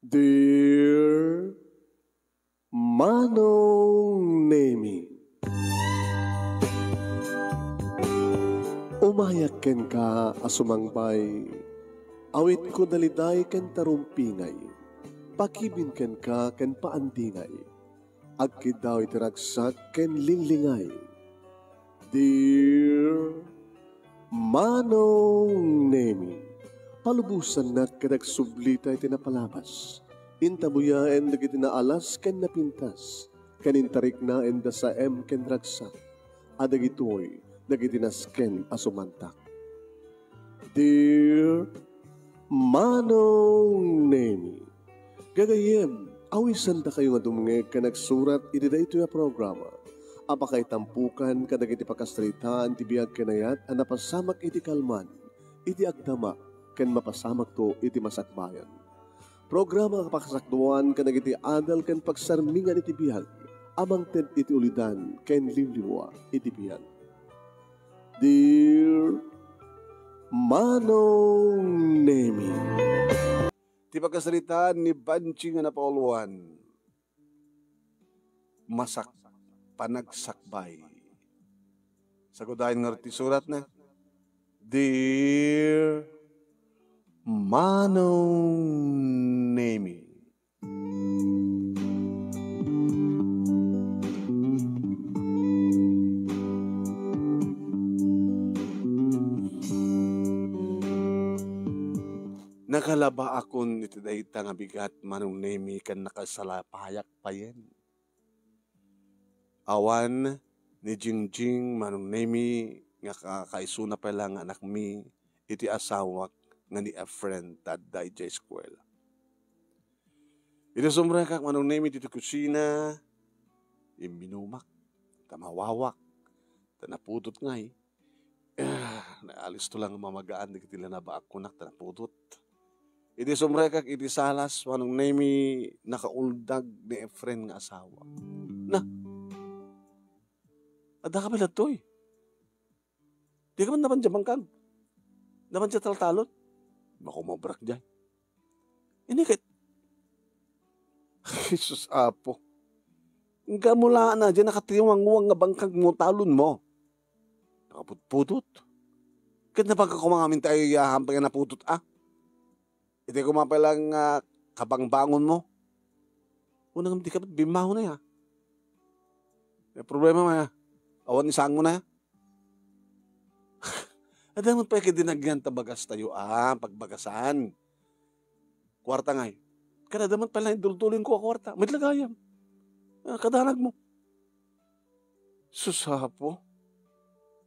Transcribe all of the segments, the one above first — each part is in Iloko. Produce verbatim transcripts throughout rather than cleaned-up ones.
Dear Manong Nemi, umayak kenka a sumangbay, awitko daliday ken tarumpingay, pakibin kenka ken paandingay, agkiddaw iti ragsak ken linglingay. Dear Manong Nemi, palubosannak ket agsublita iti napalabas. Intabuyaen dagiti naalas ken napintas, ken intariknaen da saem ken ragsak, a dagitoy dagiti nasken a sumantak. Dear Manong Nemi, gagayyem, awisandakayo nga dumngeg ken agsurat iti daytoy a programa a pakaitampukan kadagiti pakasaritaan ti biag ken ayat a napasamak iti kalman, iti agdama, ken mapasamakto iti masakbayan. Programa a pakasakduan kadagiti adal ken pagsarmingan iti biag a mangted iti ulidan ken liwliwa iti biag. Dear Manong Nemi. Ti pakasaritaan ni Banji nga napauluan, masak-, panagsakbay. Sagudayen ngarud ti suratna, Dear Manong Nemi. Nakalabaakon iti dayta nga bigat, Manong Nemi, ken nakasalapayak payen. Awan ni Jingjing, Manong Nemi, nga ka-, kaisuna pay la nga anakmi iti asawak nga ni Efren ta adda idiay eskuela. Idi sumrekak, Manong Nemi, ditoy kusina, imminumak, ta mawawak, ta napudot ngay. Ah, naalisto lang mamagaan dagiti lanabaak kunak ta napudot. Idi sumrekak iti salas, Manong Nemi, nakauldag ni Efren nga asawa. Na, adda ka pay datoy? Di ka man napan diay bangkag? Napan diay taltalon? Makumabrak diay. Ini ket, Jesus, Apo. Nga mula na diay nakatiwangwang nga bangkag mo, talon mo. Nakaputpudot. Ket napagka kumangamin tayo ya, hampay nga napudot, ah. Iti kumapay lang nga kabangbangon mo. Unang di ka bimmahon na ya. May problema mo ya. Awan isang mo na ya. Adda met pay kadinagyan ta bagas tayo, ah, pagbagasan. Kuarta ngay. Kada damat pala idultuling ko a kuarta. May lagayam. Ah, kadanag mo. Sus, Apo.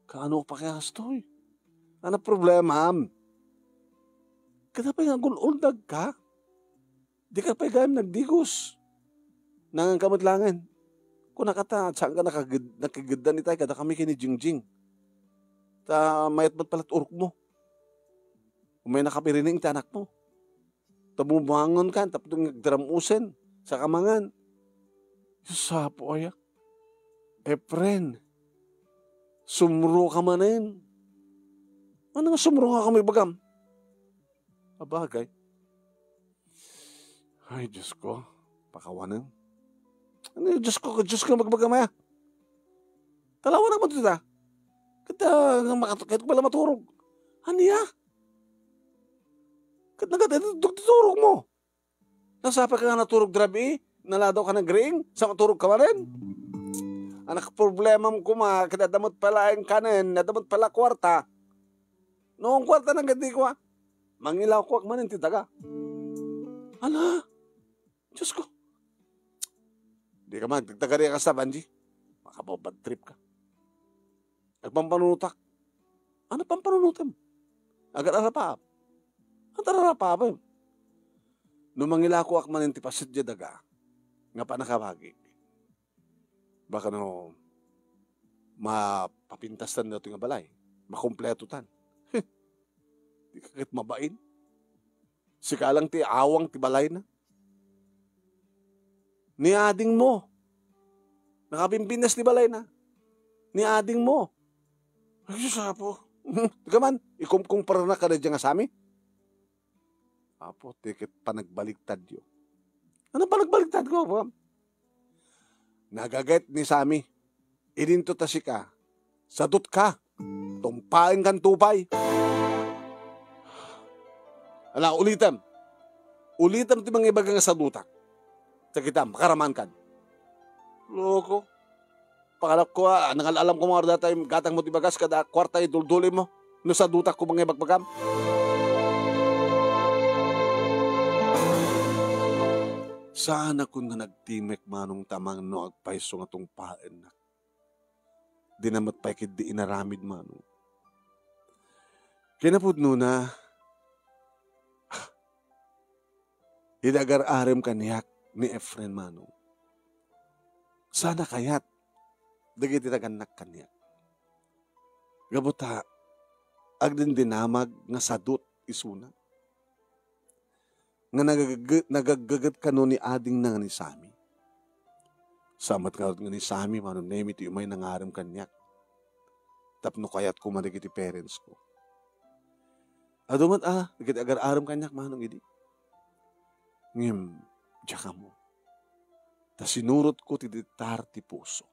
Kaano pa kaya kastoy? Ano problema, am? Kada pay nga agul-uldag ka? Di ka pay gayam nagdigos. Nangan ka met laeng. Kuna ka ta, saan ka nakagid-, nakigiddan itay kada kami ken ni Jingjing. Ta mayat met pala ti urok mo. Umay nakapirining ti anak mo. Ta bubuangon ka, tapno agdaramusen, saka mangan. Diyos, Apo aya. Efren, sumro ka manen. Ano nga sumro nga kami bagam? Abagay. Ay, Diyos ko, pakawanen. Ano, Diyos ko, Diyos ko, magbagam aya. Talawan naman ito, ta. Ket, ah, nga makat-, ket pala maturog. Ania? Ket nagad-, ito, ito, ito, turog mo. Nasapa ka nga naturog drabi? Naladaw ka nagriing? Sa maturog ka manen? Anak, problemam kuma, ket adda met pala ang kanen, adda met pala kuarta. No, ang kuarta nang gandi ko, ah. Mangilaw ko, ak manen ti daga. Ala, Diyos ko. Di ka man, nagtagari ka sa Banji. Makababad trip ka. Agpampanunutak. Ano pampanunutem? Agararapap. Agararapapem. No mangilakoak manen ti paset diay daga, nga panakabagi. Baka no, mapapintastan datoy nga balay. Makumpleto tan. Di ka ket mabain. Sika lang ti awang ti balayna. Ni ading mo. Nakabimbinas ti balayna. Ni ading mo. Ay, Diyos, Apo. Di ka man, ikumkumpara na kada dyan nga sami. Apo, ti ket panagbaligtadyo. Ano panagbaliktad ko, Apo? Nagaget ni Sammy. Idinto ta sika. Sadutka. Tumpaenkanto pay. Ala, ulitem. Ulitem ti mangibaga nga sadutak. Ta kita, makaramankan. Loko. Pangalap ko, ah, nangal-alam ko nga datay gatang mo ti bagas kada kuarta idulduli mo. No sadutak ko mangibagbagam. Saan a kun nga nagtimek Manong ta mangno agpayso nga tungpaennak. Dina met pay ketdi inaramid Manong. Kinapudnona, idi agar-arem kaniak ni Efren Manong, saan a kayat dagiti nagannak kaniak. Gapu ta, agdindinamag nga sadut isuna. Nga nagagge-, nagaggeget kano ni adingna nga ni Sammy. Saan met ngarud nga ni Sammy, Manong Nemy, ti umay nangarem kaniak. Tapno kayatko man dagiti parents ko. Adu met, ah, dagiti agar-arem kaniak, Manong, idi. Ngem, diak ammo. Ta sinurotko ti detar ti puso.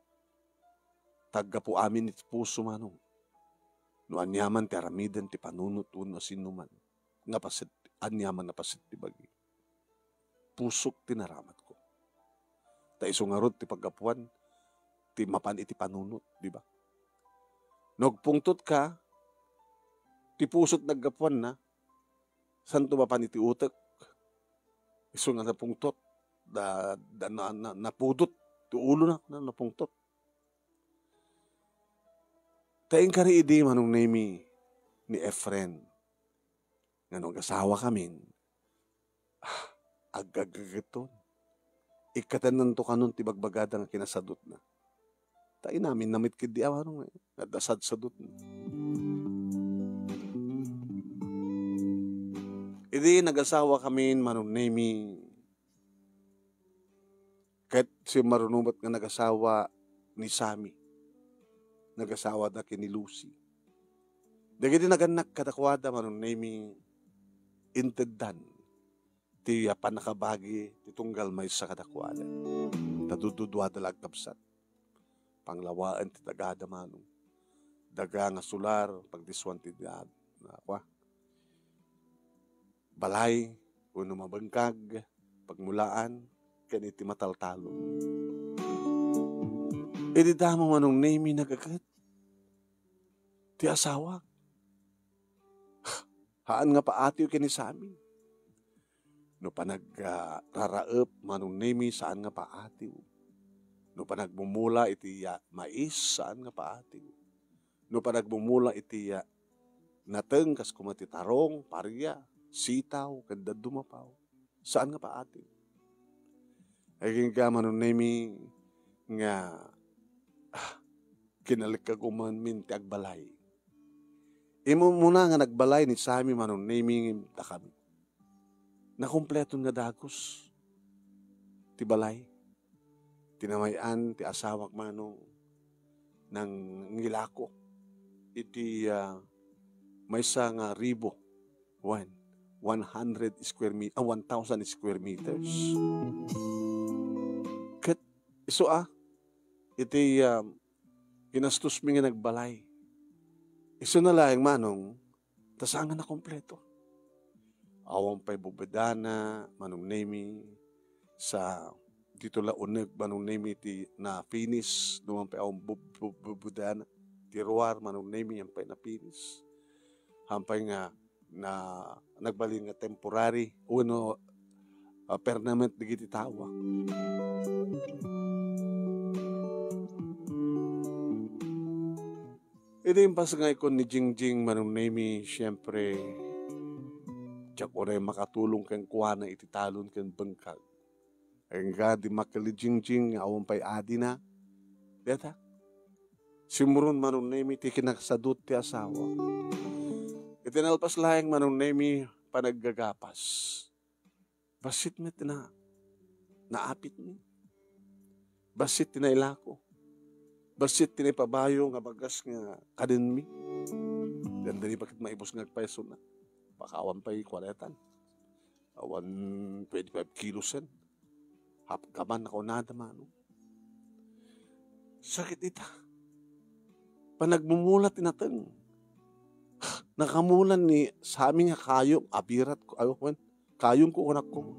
Taggapu amin iti puso, Manong. No aniaman ti aramiden ti panunot wenno sinoman nga paset, aniaman a paset ti bagi. Pusok ti naramatko. Ta isu ngarud ti paggapuan ti mapan iti panunot, di ba? No agpungtotka, ti pusot naggapuanna, santo mapan iti utek. Isu nga napungtot, da, da, na, na, napudot ti ulona, na, napungtot. Ta inkari idi Manong Nemy ni Efren nga no agasawa kamin, ah, agaggegeton. Ikkatennanto kanon ti bagbagada nga kinasadutna. Ta inaminna met ketdi a Manong, eh, nga adda sadsadutna. Idi nagasawa kamin Manong Nemy, ket simmaruno met nga nagasawa ni Sammy. Nagasawada ken ni Lucy. Dagiti nagannak kadakuada Manong Nemy, inteddan ti, ah, pannakabagi ti tunggal maysa kadakuada. Ta dududuada la agkabsat. Panglawaen ti dagada Manong. Daga nga solar, pagdisuan ti da-, na, kua, balay wenno mabengkag, pagmulaan, ken iti mataltalon. Idi damo Manong Nemy nagaget ti asawak. Haan nga paatiw ken ni Sammy. No panag-, ah, raraep Manong Nemy, saan nga paatiw. No panagmumula iti, ah, mais, saan nga paatiw. No panagmumula iti, ah, nateng kas kuma ti tarong, paria, sitaw, ken dadduma paw, saan nga paatiw. Agingga Manong Nemy nga, ah, kinalekkaguman min ti agbalay. Immuna nga nagbalay ni Sammy Manong Nemy dakami. Nakumpleton nga dagus ti balay. Tinamay-an ti asawak Manong nangilako iti, ah, maysa nga ribo, wen, one hundred square me-, ah, one thousand square meters. Ket isu a, iti, ah, ginastos mi nga nagbalay. Isu na laeng Manong, ta saan nga nakompleto. Awan pay bubedana, Manong Nemy, sa dito la uneg, Manong Nemy, ti na-finish, no man pay awan bub-, bub-, bubedana. Ti ruar, Manong Nemy, yan pay na-finish. Hampay nga na, nagbalin nga temporary, wenno, ah, permanent dagiti tawa. Idi impas nga ikon ni Jingjing Manong Nemy, siempre, diak unay makatulong kenkuana iti talon ken bengkag. Agingga dimmakkel ni Jingjing nga awan pay adina. Deta, simmuron Manong Nemy ti kinakasadut ti asawa. Iti nalpas laeng Manong Nemy, panaggagapas. Bassit met ti na-, naapitmi. Bassit ti nailako. Bassit ti naipabayo nga bagas nga kadenmi. Dandani pa ket maibus nga agpaysona. Baka awan pay kuaretan. Awan twenty-five kilosen. Hapkaman a kunada, Manong. Sakit ita. Panagmumula ti nateng. Nakamulan ni Sami nga kayo, abirat ko, ayo, wen, kayong ko, kunak ko.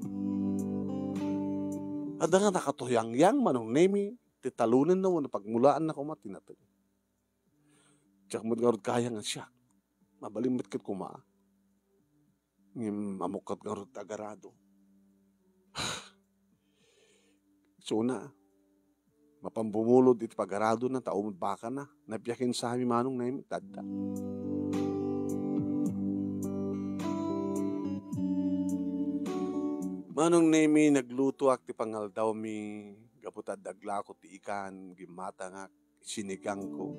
Adda nga nakatuyangyang, Manong Nemi, ti talonenna wenno pagmulaanna koma ti nateng. Diak met ngarud kaya nga siak. Mabalin met ket koma. Ngem ammok ket ngarud ti agarado. Isuna, mapan bumulod iti pagaradona ta umagbakana. Napiakin Sami, Manong Nemi, tadda. Manong Nemi, naglutoak ti pangaldawmi gapu ta adda aglako ti ikan, gimmatangak, sinigangko.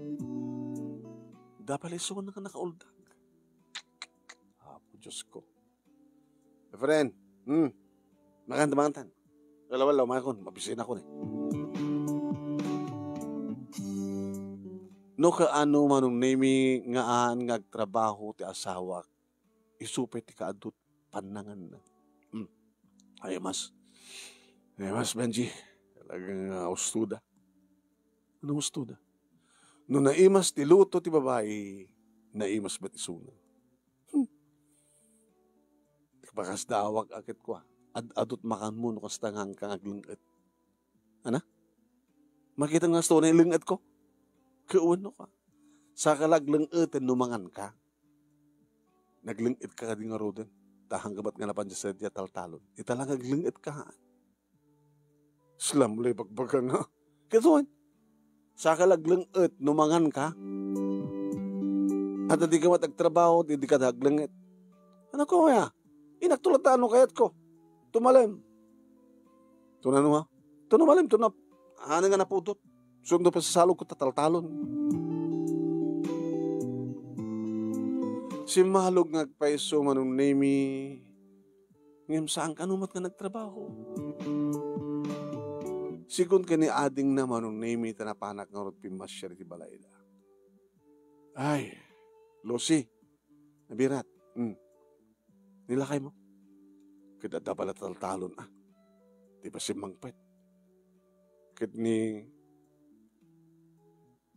Dapay la isuna nga nakauldag. Apo Diosko. Efren, hmm. Makantan, makantan. Wala, wala, umayakon. Mabisinakon eh. No kaano, Manong Nemi, nga aan nga agtrabaho ti asawak, isu pay ti kaadu ti pannanganna. Hmm. Ay, mas. Ay, mas, Benji. Talagang, ah, usto da. Ano usto da? No naimas ti luto ti babai, naimas met isuna. Hmm. Pakasdawak a ket kua. Ad-adut makanmo no kasta nga agling-et. Ana? Makita nga isuna, iling-et ko. Kawan no ka. Saka la agling-et no mangan ka. Nagling-et ka kadi ngaruden. Ta hanggamat nga napan di sadiay taltalon. Ita la nga agling-et ka, ha? Islam lay bagbaga nga. Kitaen. Saka la agling-et no mangan ka. At di ka met agtrabaho, di, di ka agling-et. Ano ko ya? Inak tulatan no kayat ko. Tumalem. Tunano ha? Tuno malem, tuno. Ano nga napudot? Sundo pa sa salog ko tataltalon. Simmalog nga agpayso, Manong Nemi. Ngem saan kano met nga nagtrabaho. Sigun ken ni adingna, Manong Nemi, ta napanak ngarud pimmasyar iti balayda. Ay, Lucy, nabirat. Hmm. Ni lakaymo. Ket adda pay la taltalon, ah. Di ba simmangpet? Ket ni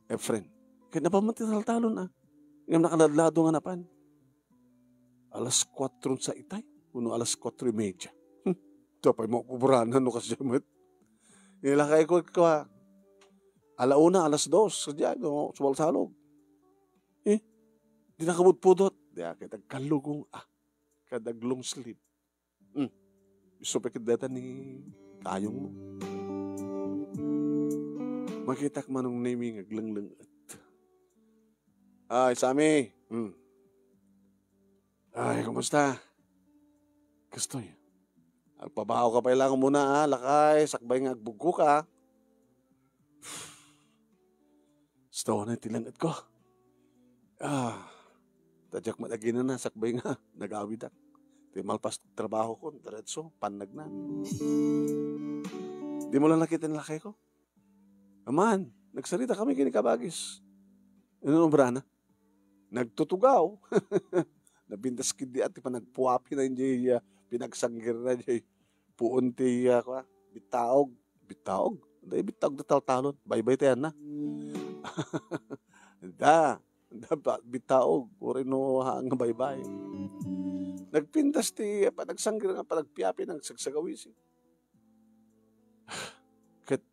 Efren. Ket napan met ti taltalon, ah. Ngem nakaladlado nga napan. Alas kuatro sa itay, wenno alas kuatro y media. Hmm. Ita pay maobranan no kasdiay met. Ni lakay ko, ko, ah, ala una, alas dos, sadiay, no, sumalsalog. Eh, di nakabudpudot. Di, ah, ket agkallugong, ah, ket ag-long sleeve. Hmm. Isu pay ket dayta ni kayongmo. Makitak, Manong Nemi, nga aglengleng-et. Ay, Sami. Hmm. Ay, kumusta? Kastoy. Agpabaw ka pay lang muna, ah, lakay, sakbay nga agbuggo ka. Gusto ko na ti lang-et ko. Ah, ta diak met aginana, sakbay nga nagawidak. Ti malpas trabaho ko, diretso, pannag na. Di mo lang nakita ni lakay ko? Aman, nagsarita kami kini kabagis. Ano obrana? Nagtutugaw. Napintas kidi at panagpuapi na hindi, ah, pinagsanggir na di puon ti, ah, kwa, bitaog. Bitaog? Dahil bitaog na taltalon. Baybay tayo na. Da. Da, ba-, bitaog. Uri no, ha, nga baybay. Nagpintas ti, ah, panagsanggir nga panagpiapi ng sagsagawisi. Ket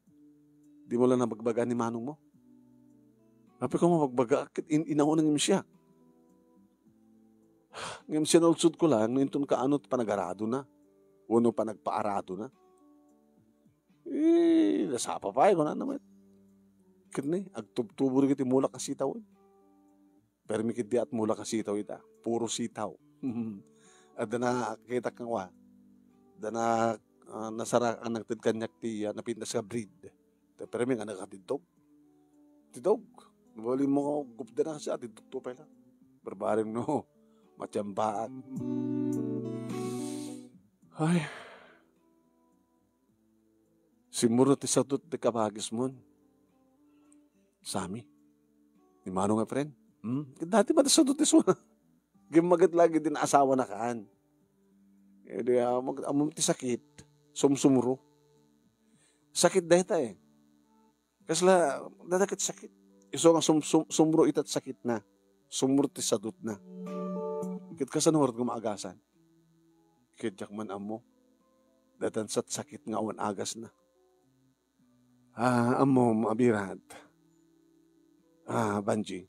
di mo lang nabagbaga ni manong mo. Apay ko mabagbaga, ket in-, inauna ngem siya. Ngem sinulsod ko lang, no inton kaano ti panagarado na, wenno panagpaarado na. Eh, nasapa pay, kunana met. Ket ni, agtubtubo dagiti mulak a sitaw. Permi ketdi at mulak a sitaw ita. Puro sitaw. Adda na, kita kang wa. Adda na, ah, nasara-, ang nagted kaniak ti, ah, napintas nga breed. Te, permi nga nakatidtog. Tidtog. Mabalin mo, gupda na kasi, ah, tidtog to pay lang. Barbareng no, matiyambaak. Ay. Simmurot ti sadut ti kabagismon. Sami. Ni Manong Efren. Hmm? Dati ba ti sadut ti suna? Gimmaget lagi din asawa na kaan. Eh, di, ah, mag-, amom ti sakit, sumsumro. Sakit dayta, eh. Kasla, dayta ket sakit. Isu nga sum-, sum-, sumro ita ti sakitna. Sumro ti sadutna. Ket kasano ngarud nga maagasan? Ket diak man ammo. Dayta sat sakit nga awan agasna. Ah, ammom, Abirat. Ah, Banji.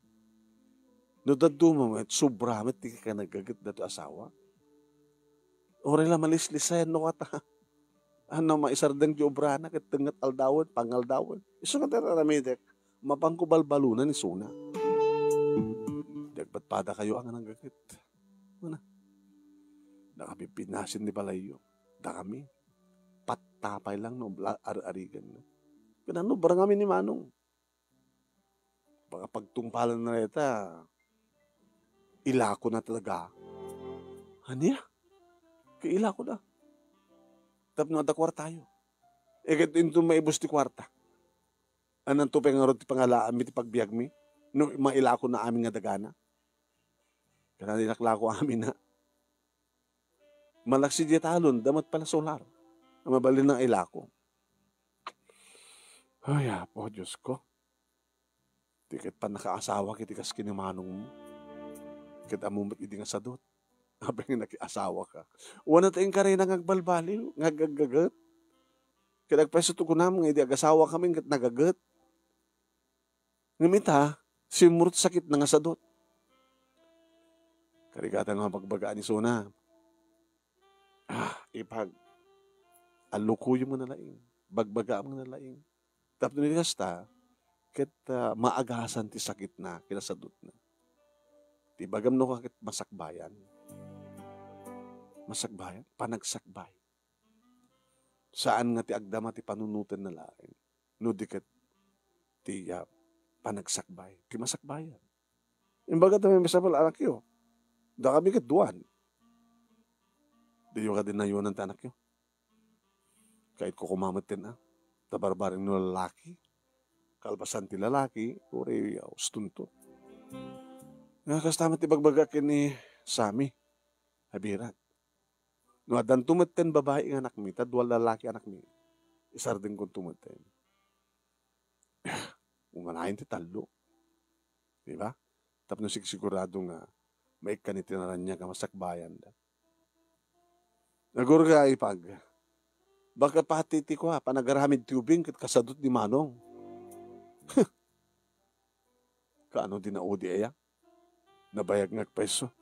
No dadduma met, sobra met ti kanagaget daytoy asawa. Uray la malislisayan no kata. Ano, maisardeng ti obrana ket tengnget aldawen, pangaldawen. Isu nga ti aramidek, mapanko balbalunan isuna. Di agpadpadakayo a nga nagaget. Kuna, dakami pinasin ti balayyo. Dakami. Patta pay lang no la-, ar-arigan. Kinano, barangami ni Manong. Baka pagtungpalan na reta, ilako na talaga. Ania? Kailako na. Tapno adda kuartayo. E, ket inton maibus ti kuarta. Ananto pay ngarud ti pangalaanmi ti pagbiagmi? No mailako na amin nga dagana. Kailangan ilaklako amin na. Malaksid diay talon, da met pala solar. Mabalin nga ilako. Ay, Apo, Diyos ko. Di ket pannakaasawa ket kas ken ni manongmo. Ket ammo met idi nga sadut. Apay nga nakiasawa ka. Wen ta inkarina nga agbalbaliw, nga agaggaget. Ket agpayso ti kunam nga idi agasawa kami ket nagaget. Ngem ita, simmurot sakit na nga sadut. Karigatan nga pagbagaan isuna. Ah, ipag, allukoyem nga nalaing. Bagbagaam nga nalaing. Tapno iti kasta, ket, ah, maagasan ti sakitna, kinasadutna. Ti ibagam no ket masakbayan. Masakbayan, panagsakbay. Saan nga ti agdama ti panunotenna laeng. No di ket ti, ah, panagsakbay, ti masakbayan. Imbaga ta may masapul anakyo. Dakami ket duan. Diyo kadi nayonan ti anakyo. Kayatko koma metten, ah. Ta barbareng no lalaki. Kalpasan ti lalaki, uray, ah, ustonto. Nga kasta met ti bagbaga ken ni Sammy. Abirat. No addanto metten babai nga anakmi, ta dua lalaki anakmi. Isardengkonto metten. Umanayon ti tallo. Di ba? Tapno sigsigurado nga maikkan iti naraniag a masakbayanda. Agurga ipag. Baka pati ti kua, panagaramid ti ubing ket kasadut ni Manong. Kaano di naudi aya? Nabayag nga agpayso.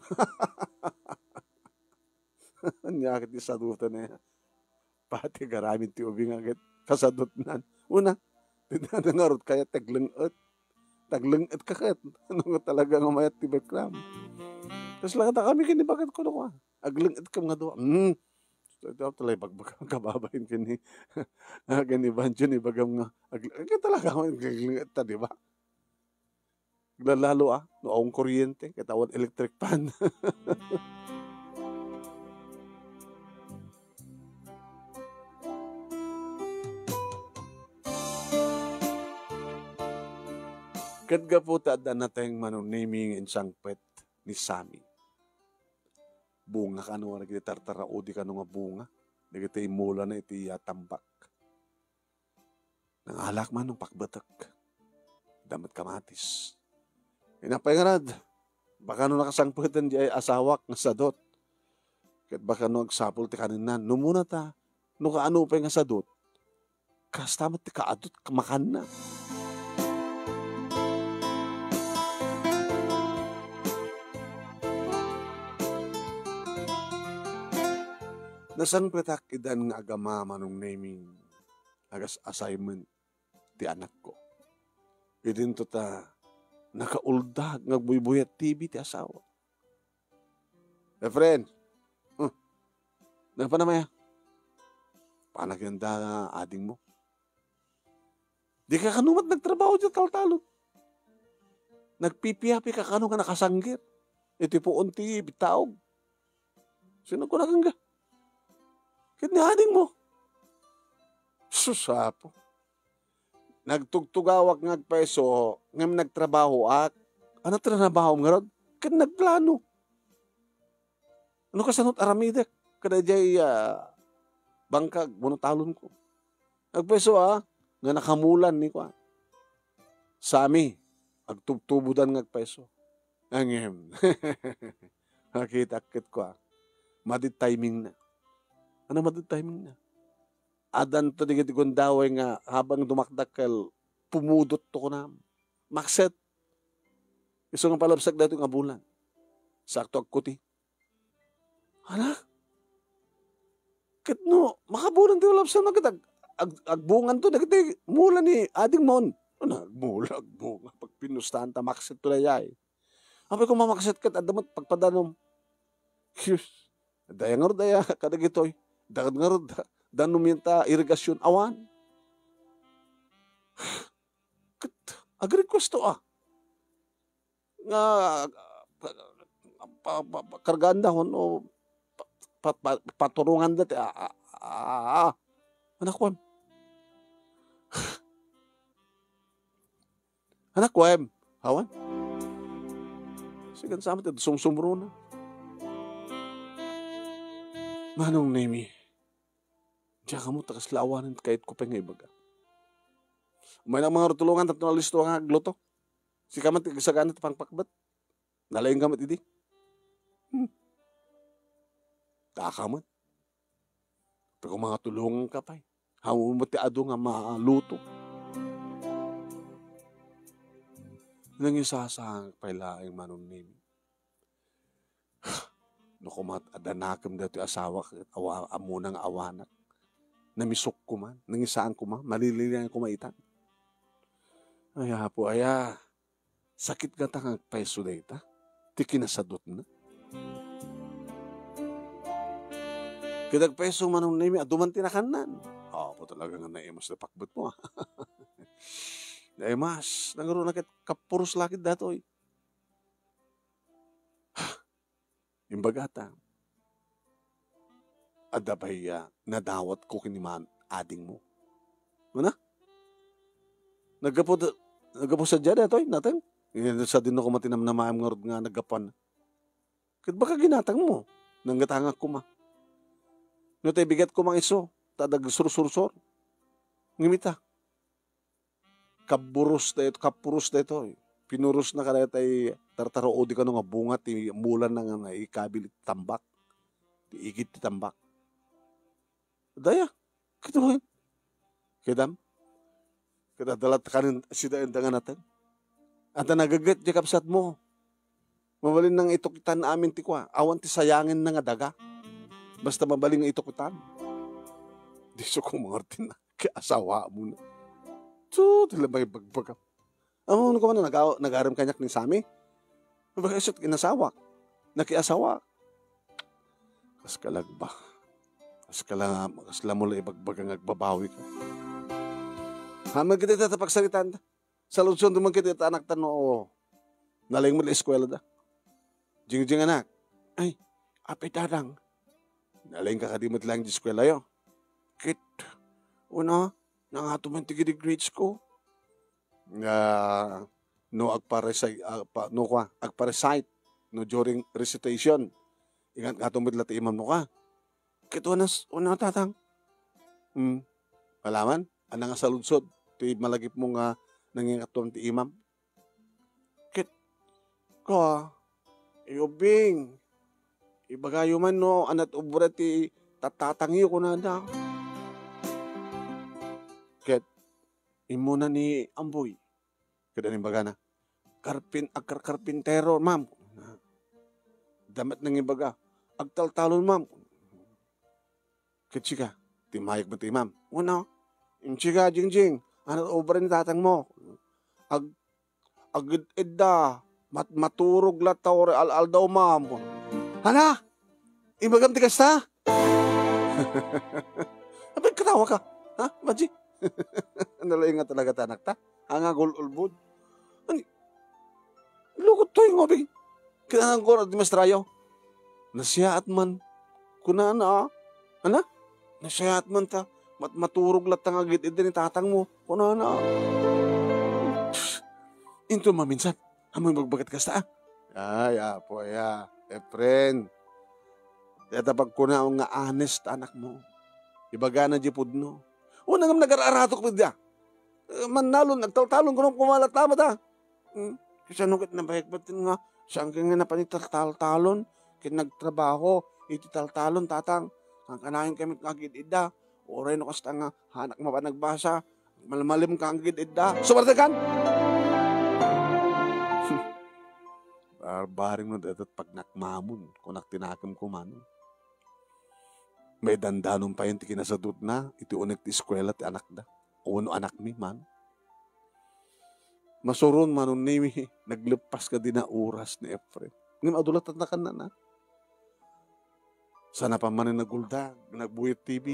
Ania ket ti sadutan aya? Pati agaramid ti ubing a ket kasadutnan. Una, ti ngarud kayat ti agleng-et. Ti agleng-et ka ket. Ano nga talaga nga mayat ti beklam? Kasla kadakami ken ni baket kuno kua. Agleng-et kam nga dua. Hmm. Ito, ito, talay bagbaga, kababain ken ni, ah, ken ni Banjo, ni bagam nga, agl-, ket talaga, agleng-et ta, di ba? Aglalalo, ah, no awan kuryente, ket awan electric fan. Ket gapu ta adda nateng Manong Nemy nga insangpet ni Sammy. Bunga kano nga dagiti tartaraudi kano nga bunga, dagiti immulana iti, ah, tambak. Nangalak man no pakbetek. Adda met kamatis. Inapay ngarud, baka no nakasangpeten diay asawak nga sadut. Ket baka no agsapul ti kanennan. No muna ta, no kaano pay nga sadut, kasta met ti kaadut makanna. Nasangpetak idan nga agama Manong Nemy, agas assignment ti anakko. Idinto ta nakauldag nga agbuybuyat T V ti asawa. "Efren, huh, nagpanamaya? Panagyan da adingmo." Di ka kano met nagtrabaho diay taltalon. Nagpipiapi ka kano nga nakasanggit iti puon ti bittaog. Sino ko nakangga? Ket ni adingmo. Sus, Apo. Nagtugtugawak nga agpayso, ngem nagtrabahoak. Ano ti nanabahom ngarud? Ket nagplano. Ano kasano ti aramidek? Kada diay, ah, bangkag, wenno talonko. Agpayso a, nga nakamulan ni kuan. Sami, agtubtubodan nga agpayso. Ngem, nakitak ket kua, madi timingna. Ania madi timingna? Addanto dagiti gundaway nga habang dumakdakkel, pumudotto kunam. Makset. Isu nga palabsak daytoy nga bulan. Sakto agkuti. Ania? Ket no, makabulan ti ulapsanna ket ag-, ag-, agbunganto dagiti mula ni adingmon. Ania, agmula, agbunga, pagpinustaan ta maksetto dayay. Apay koma makset ket adda met pagpadanom. Dayta ngarud aya kadagitoy. Dayta ngarud, da-, danom ita irigasion. Awan. Ket agrequesto a. Nga, pa, pa, pa, kargaan dahon o pa, pa, pa, paturonganda ti, a, a, a, a. Ania kuem? Ania kuem? Awan. Sigan sa met, sumsumrona. Manong Nemi, diak ammo ta kasla awanen ti kayatko pay nga ibaga. Umaynak man ngarud tulongan tapno nalisto nga agluto. Sika man ti agsagana ti pangpakbet. Nalaingka met idi. Hmm. Daka met. Pero mangatulonganka pay. Ammom met ti adu nga maluto. Nangisasangak pay laeng, Manong Nemi. No koma adda nakem daytoy asawak, awa-, ammona nga awanak. Namisok koma, nangisaang koma, malililingan koma itan. Ay, Apo, aya, sakit ngata nga agpayso dayta, ti kinasadutna. Ket agpayso, Manong Nemi, adu man ti nakannan. Apo, talaga nga naimas ti pakbetmo, a. Naimas, nangruna ket kapuros la ket daytoy. Imbagata, adda pay, a, nadawatko ken ni man-, adingmo. Ania? Naggapu, naggapu sadiay daytoy, nateng? Ngem sadino koma ti namnamaem ngarud nga naggapuan? Ket baka ginatangmo, nanggatangak koma. No ta ibigat koma isu, ta adda agsursursor. Ngem ita, kaburos dayto-, kapuros daytoy. Pinurosna kadaytay tartaruod kano nga bunga ti mulana nga naikabil iti tambak. Ti igid ti tambak. Daya, kitaem. Kitaem? Ket adda latta kanen sida enda nga nateng. Adda nagaget diay kabsatmo. Mabalin nga itukitan amin ti kua. Awan ti sayangenna nga daga. Basta mabalin nga itukitan. Disso ko mangartin na. Kay asawamon. So, ti labay bagbagam. Ammom no koma nagaw-, nagarem kaniak ni Sammy? Baga isu ti inasawak. Nakiasawak. Kas ka lagba. Kas ka la, kas la mo la ibagbaga nga agbabawika. Amin ket ita ta pagsaritaan. Saludsodon man ket ita anakta no nalaing met la eskuelada. Jingjing anak. Ay, apay dadang. Nalaingka kadi met laeng ti eskuelayo? Ket, una, nangato man ti gidi grades ko. Ah, no agpa-recite, ah, pa, no kua, agpa-recite, no during recitation. Ingat ngato met la ti imam no ka. Ket unas-, una, tatang. Hmm. Malaman, ania nga saludsod ti malagipmo nga nangingato ti imam? Ket, ka, iyo, Bing, ibagayo man no ania ti obra ti tattatangyo, kunada. Ket, immuna ni Amboy. Ket ania imbagana? Karpin-, agkarkarpintero, ma'am. Adda met nangibaga, agtaltalon, ma'am. Ket sika, timmayeg met ti imam. Wenno, intsika, Jingjing, ania ti obra ni tatangmo? Ag-, agid-idda, mat-, maturog latta uray al-aldaw, ma'am. Hala! Ibagam ti kasta? Apay, katawa ka? Ha, Badji? Nalaing nga talaga ti anakta. Ania nga agul-ulbod? Ani, lukot toy nga ubing. Kinangan ko na di mastrayo. Nasiyaat man. Kunana, a. Ania? Nasiyaat man ta. Mat-, maturog latta nga agid-idda ni tatangmo. Kunana, a. Psst. Inton maminsan, ammom ibagbaga ti kasta, a. Ay, apo aya, Efren. Dayta pagkunaam nga honest ti anakmo. Ibagana diay pudno. Una ngem nagar-aratok met dia. Eh, mannalon, nagtaltalon, kunam kumalat ta mata. Hmm. Kasano ket nabayag met nga, saan ka nga napan italtaltalon, ket nagtrabaho, iti taltalon, tatang. Saan ka nayon kami nga agid-idda. Uray no kasta nga, hanak mapan nagbasa, malmalem ka agid-idda. Sumartekan! Barbareng no daytoy pagnakmamon, kunak ti nakemko man. Maidandanon payen ti kinasadutna, iti uneg ti eskuela ti anakda. Wenno anakmi man. Masuron, Manong Nemi, nagleppas kadi na oras ni Efren. Ngem adu la tatnakanna. Sana pa manen naguldag, nagbuyot T V.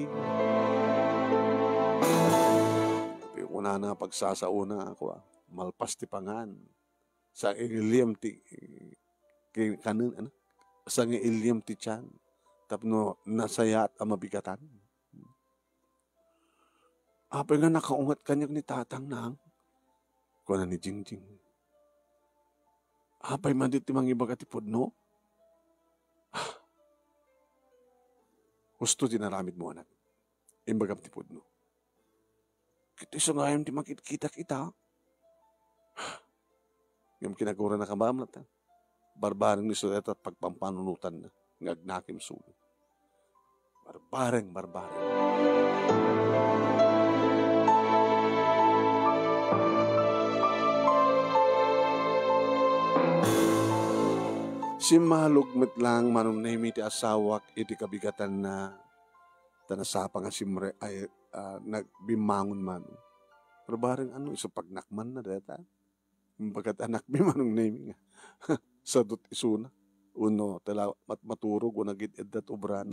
Ti kunana pagsasaona, ako, ah, malpas ti pangan. Sa iliam ti, ki-, kanen, ano? Sa nga iliam ti tiyan. Tapno nasayaat a mabigatan. Apay nga nakaunget kaniak ni Tatang, Nang? Kuna ni Jingjing. Apay man ti mangibaga ti pudno? Husto ti naramidmo, anak. Imbagam ti pudno. Ket isu gayam ti makitkitak ita. Ngem kinagurana ka ba, Amlatan? Barbareng ni Sudeta pagpampanunotanna nga agnakim suno. Barbareng, barbareng. Simmalog met lang Manong Nemi ti asawak iti kabigatanna, ta nasapa nga simre-, ay, ah, nagbimmangon man. Barbareng, ano, isu pagnakmanna dayta? Imbagad anakmi Manong Nemi nga sadut isuna. Uno, tala mat-, maturog, uno, agid-idda ti obran.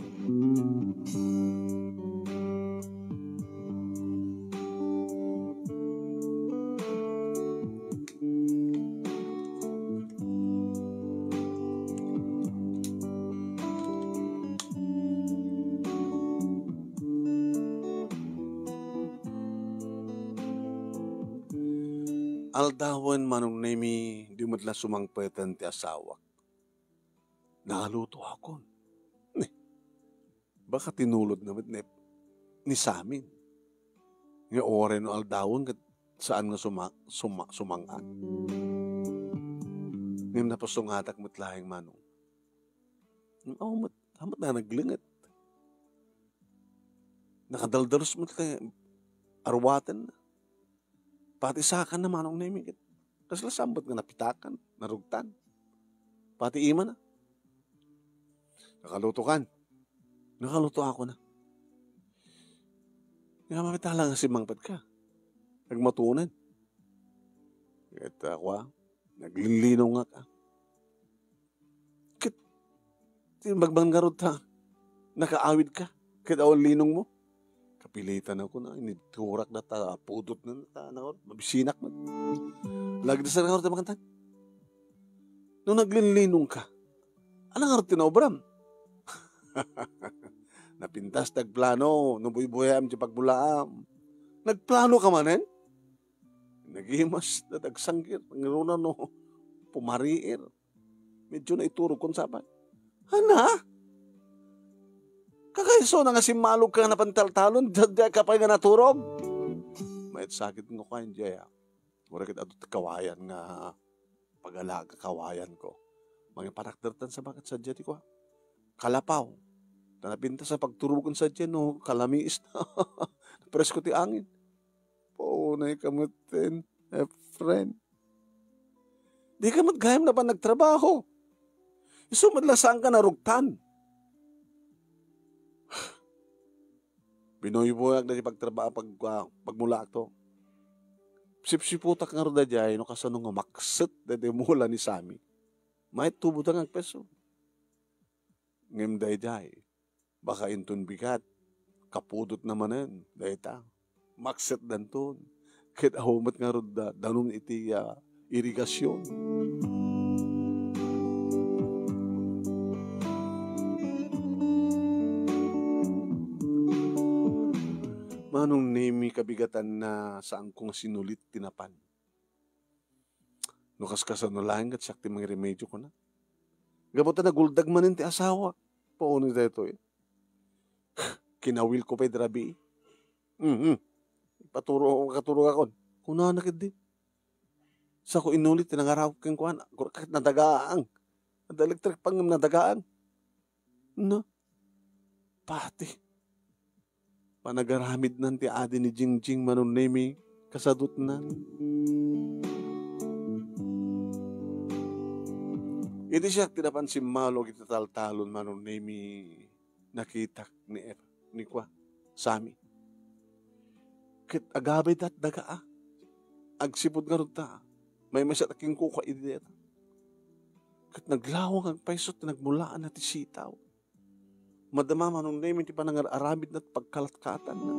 Aldawen, Manong Nemi, di met la sumangpeten ti asawak. Nakaluto akon. Ni, baka tinulodna met ni, ni Samin. Nga uray no aldawen ket saan nga suma-, suma-, sumang-at. Ngem napasungatak met laeng, Manong. Aw met, aw met na naglenget. Nakadaldalos met ti arwaten. Pati sakanna, Manong Nemi, ket kasla sambet nga napitakan, narugtan. Pati imana. Nakaluto kan. Nakaluto ako na. Nga mamita lang nga simangpet ka. Nagmatunan. Ket ako, ah, naglinlinong nga ka. Ket, ti magbang ngarud ta, nakaawid ka, ket awan linong mo. Kapilitan ako na, initurak na ta, pudot na ta, na, mabisinak man. Lagdasar ngarud ta makantan. No naglinlinong ka, ano ngarud ti naobram? Napintas ti agplano, no buybuyaam ti pagbulaam. Nagplano ka manen? Nagimas, nadagsangkir, ngaruna no, pumariir. Medyo naiturog kon sapay. Ana? Kakaiso na nga simmalog ka nga napantaltalon, da-, da ka pay nga naturog? Mayat sakit nga kain, Jaya. Wala ket adu ti kawayan nga pagalaga kawayan ko. Mangiparakdertan sa baket sa Jaya ti kua. Kalapaw. Ta napintas a pagturugen sa Jaya no kalamiis na. Presko ti angin. Paunay ka met, Efren. Di ka met gayam napan nagtrabaho. Isu met la saan ka narugtan. Binuybuyak daydi pagtraba-, pag-, ah, pagmulaak to. Sipsiputak ngarud daydiay no kasano nga makset daydi mula ni Sammy. Mayat tubo ta nga agpeso. Ngem daydiay, baka inton bigat, kapudot na manen, dayta. Makset danton. Ket awan met ngarud da, danum iti, ah, irigasion. Manong Nemi, kabigatanna, saanko nga sinulit ti napan. No kaskasano laeng ket siak ti mangiremedio, kuna. Gapu ta naguldag manen ti asawa. Paunay daytoy. Kinawilko pay di rabii. Mhm. paturo, makaturo ka kon. Kunana ketdi. Sako inuli ti nangarawak kenkuana. Ket nadagaang. Adda electric fan ngem nadagaang. No? Pati. Panagaramidnan ti adi ni Jingjing Manong Nemi, kasadutna. Idi siak ti napan simmalog iti taltalon, Manong Nemi, nakitak ni Ep-, ni kua, Sami. Ket agabay dat daga, a. Agsipud ngarud ta, maymaysa ta ken kua idi dayta. Ket naglawang agpayso ti nagmulaanna ti sitaw. Madama Manong Nemi ti panangar-aramidna ti pagkalatkaatanna.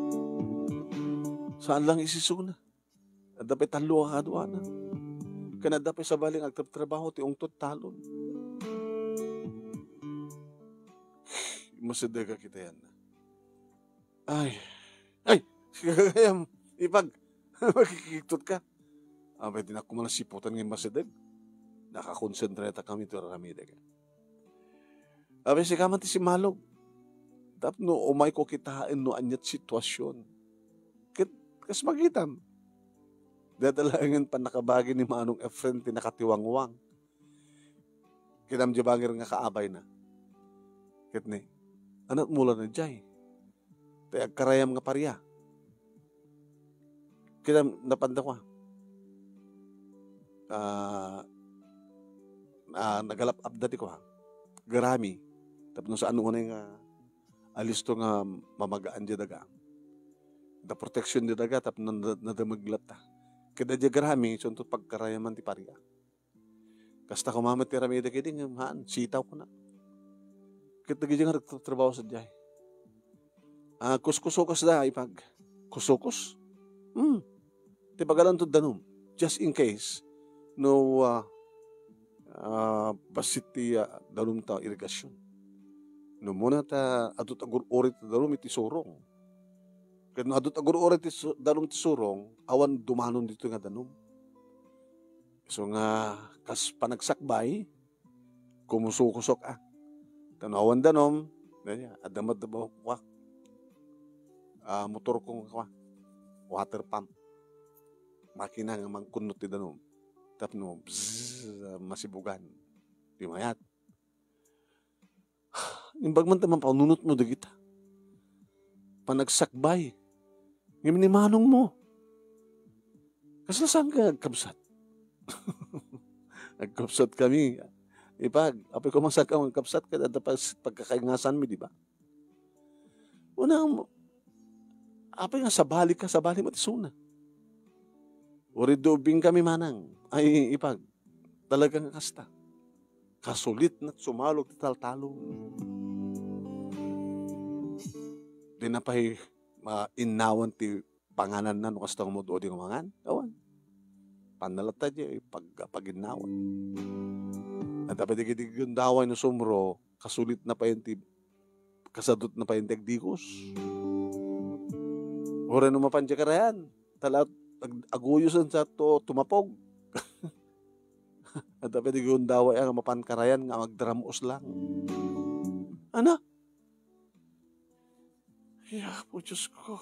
Saan lang isisuna. Adda pay tallo a kaduana. Ken adda pay sabali nga agtrabtrabaho ti ungtot talon. Masideg a kitaenna. Ay. Ay! Gagayam, Ipag. Makikigtot ka. Abay, di na ko man nasiputan nga masideg. Nakakonsentrata kami iti aramidek. Abay, sika man ti simmalog. Tapno umayko kitaen no aniat situasion. Ket, kas makitam. Dada laengen pannakabagi ni Manong Efren ti nakatiwangwang. Kinam di bangir nga kaabayna. Ket ni, anat mula na jay. Tay agkarayam nga paria. Kinam napanda kua. Ah, ah, nagalap-apda ti kua. Garami. Tapno saan unay nga alisto nga mamagaan di daga. Da protection di daga, tapno nada-, nadamag latta. Kada di garami, sunto pagkarayaman ti paria. Kasta koma met ti aramidek idi ngem haan, sitaw kuna. Ket dagiti nga nagtatrabaho sadiay. Ah, kuskusokasda, Ipag. Kusokos? Hmm. Ti pagalanto danum. Just in case, no, ah, ah, bassit ti, ah, danum ta irigasyon. No muna ta, adut agur-uri ti danum iti surong. Ket no adut agur-uri ti su-, danum ti surong, awan dumanon dito nga danum. Isu nga kas panagsakbay, kumusukosok, a. Tano awan danum, adda met, ah, motor ko nga, water pump. Makina nga mangkunnot ti danum. Tapno, bzzz, masibugan. Di mayat. Imbag man ta mapanunotmo dagita. Panagsakbay. Ngem ni manongmo. Kasla saan ka agkabsat? Agkabsat kami. Ipag, apay ko man saan ka agkabsat, ket adda pa pagkakaingasanmi, di ba? Una, apay nga sabali ka, sabali mo ti suna. Uri dubing kami manang. Ay, Ipag. Talaga nga kasta. Kasulitna ti sumalog ti taltalon. Di na pay mainnawan ti pangananna no kasta nga umud-udi nga mangan. Awan. Panna latta di pag-, paginnawan. Adda pay dagiti gundaway no sumro, kasulitna pay ti, kasadutna pay ti agdigos. Uray no mapan di karayan, tala ag-, aguyosen sa to tumapog. Adda pay di gundaway nga mapan karayan nga agdaramuos lang. Ana? Ay, Apo Diyos ko.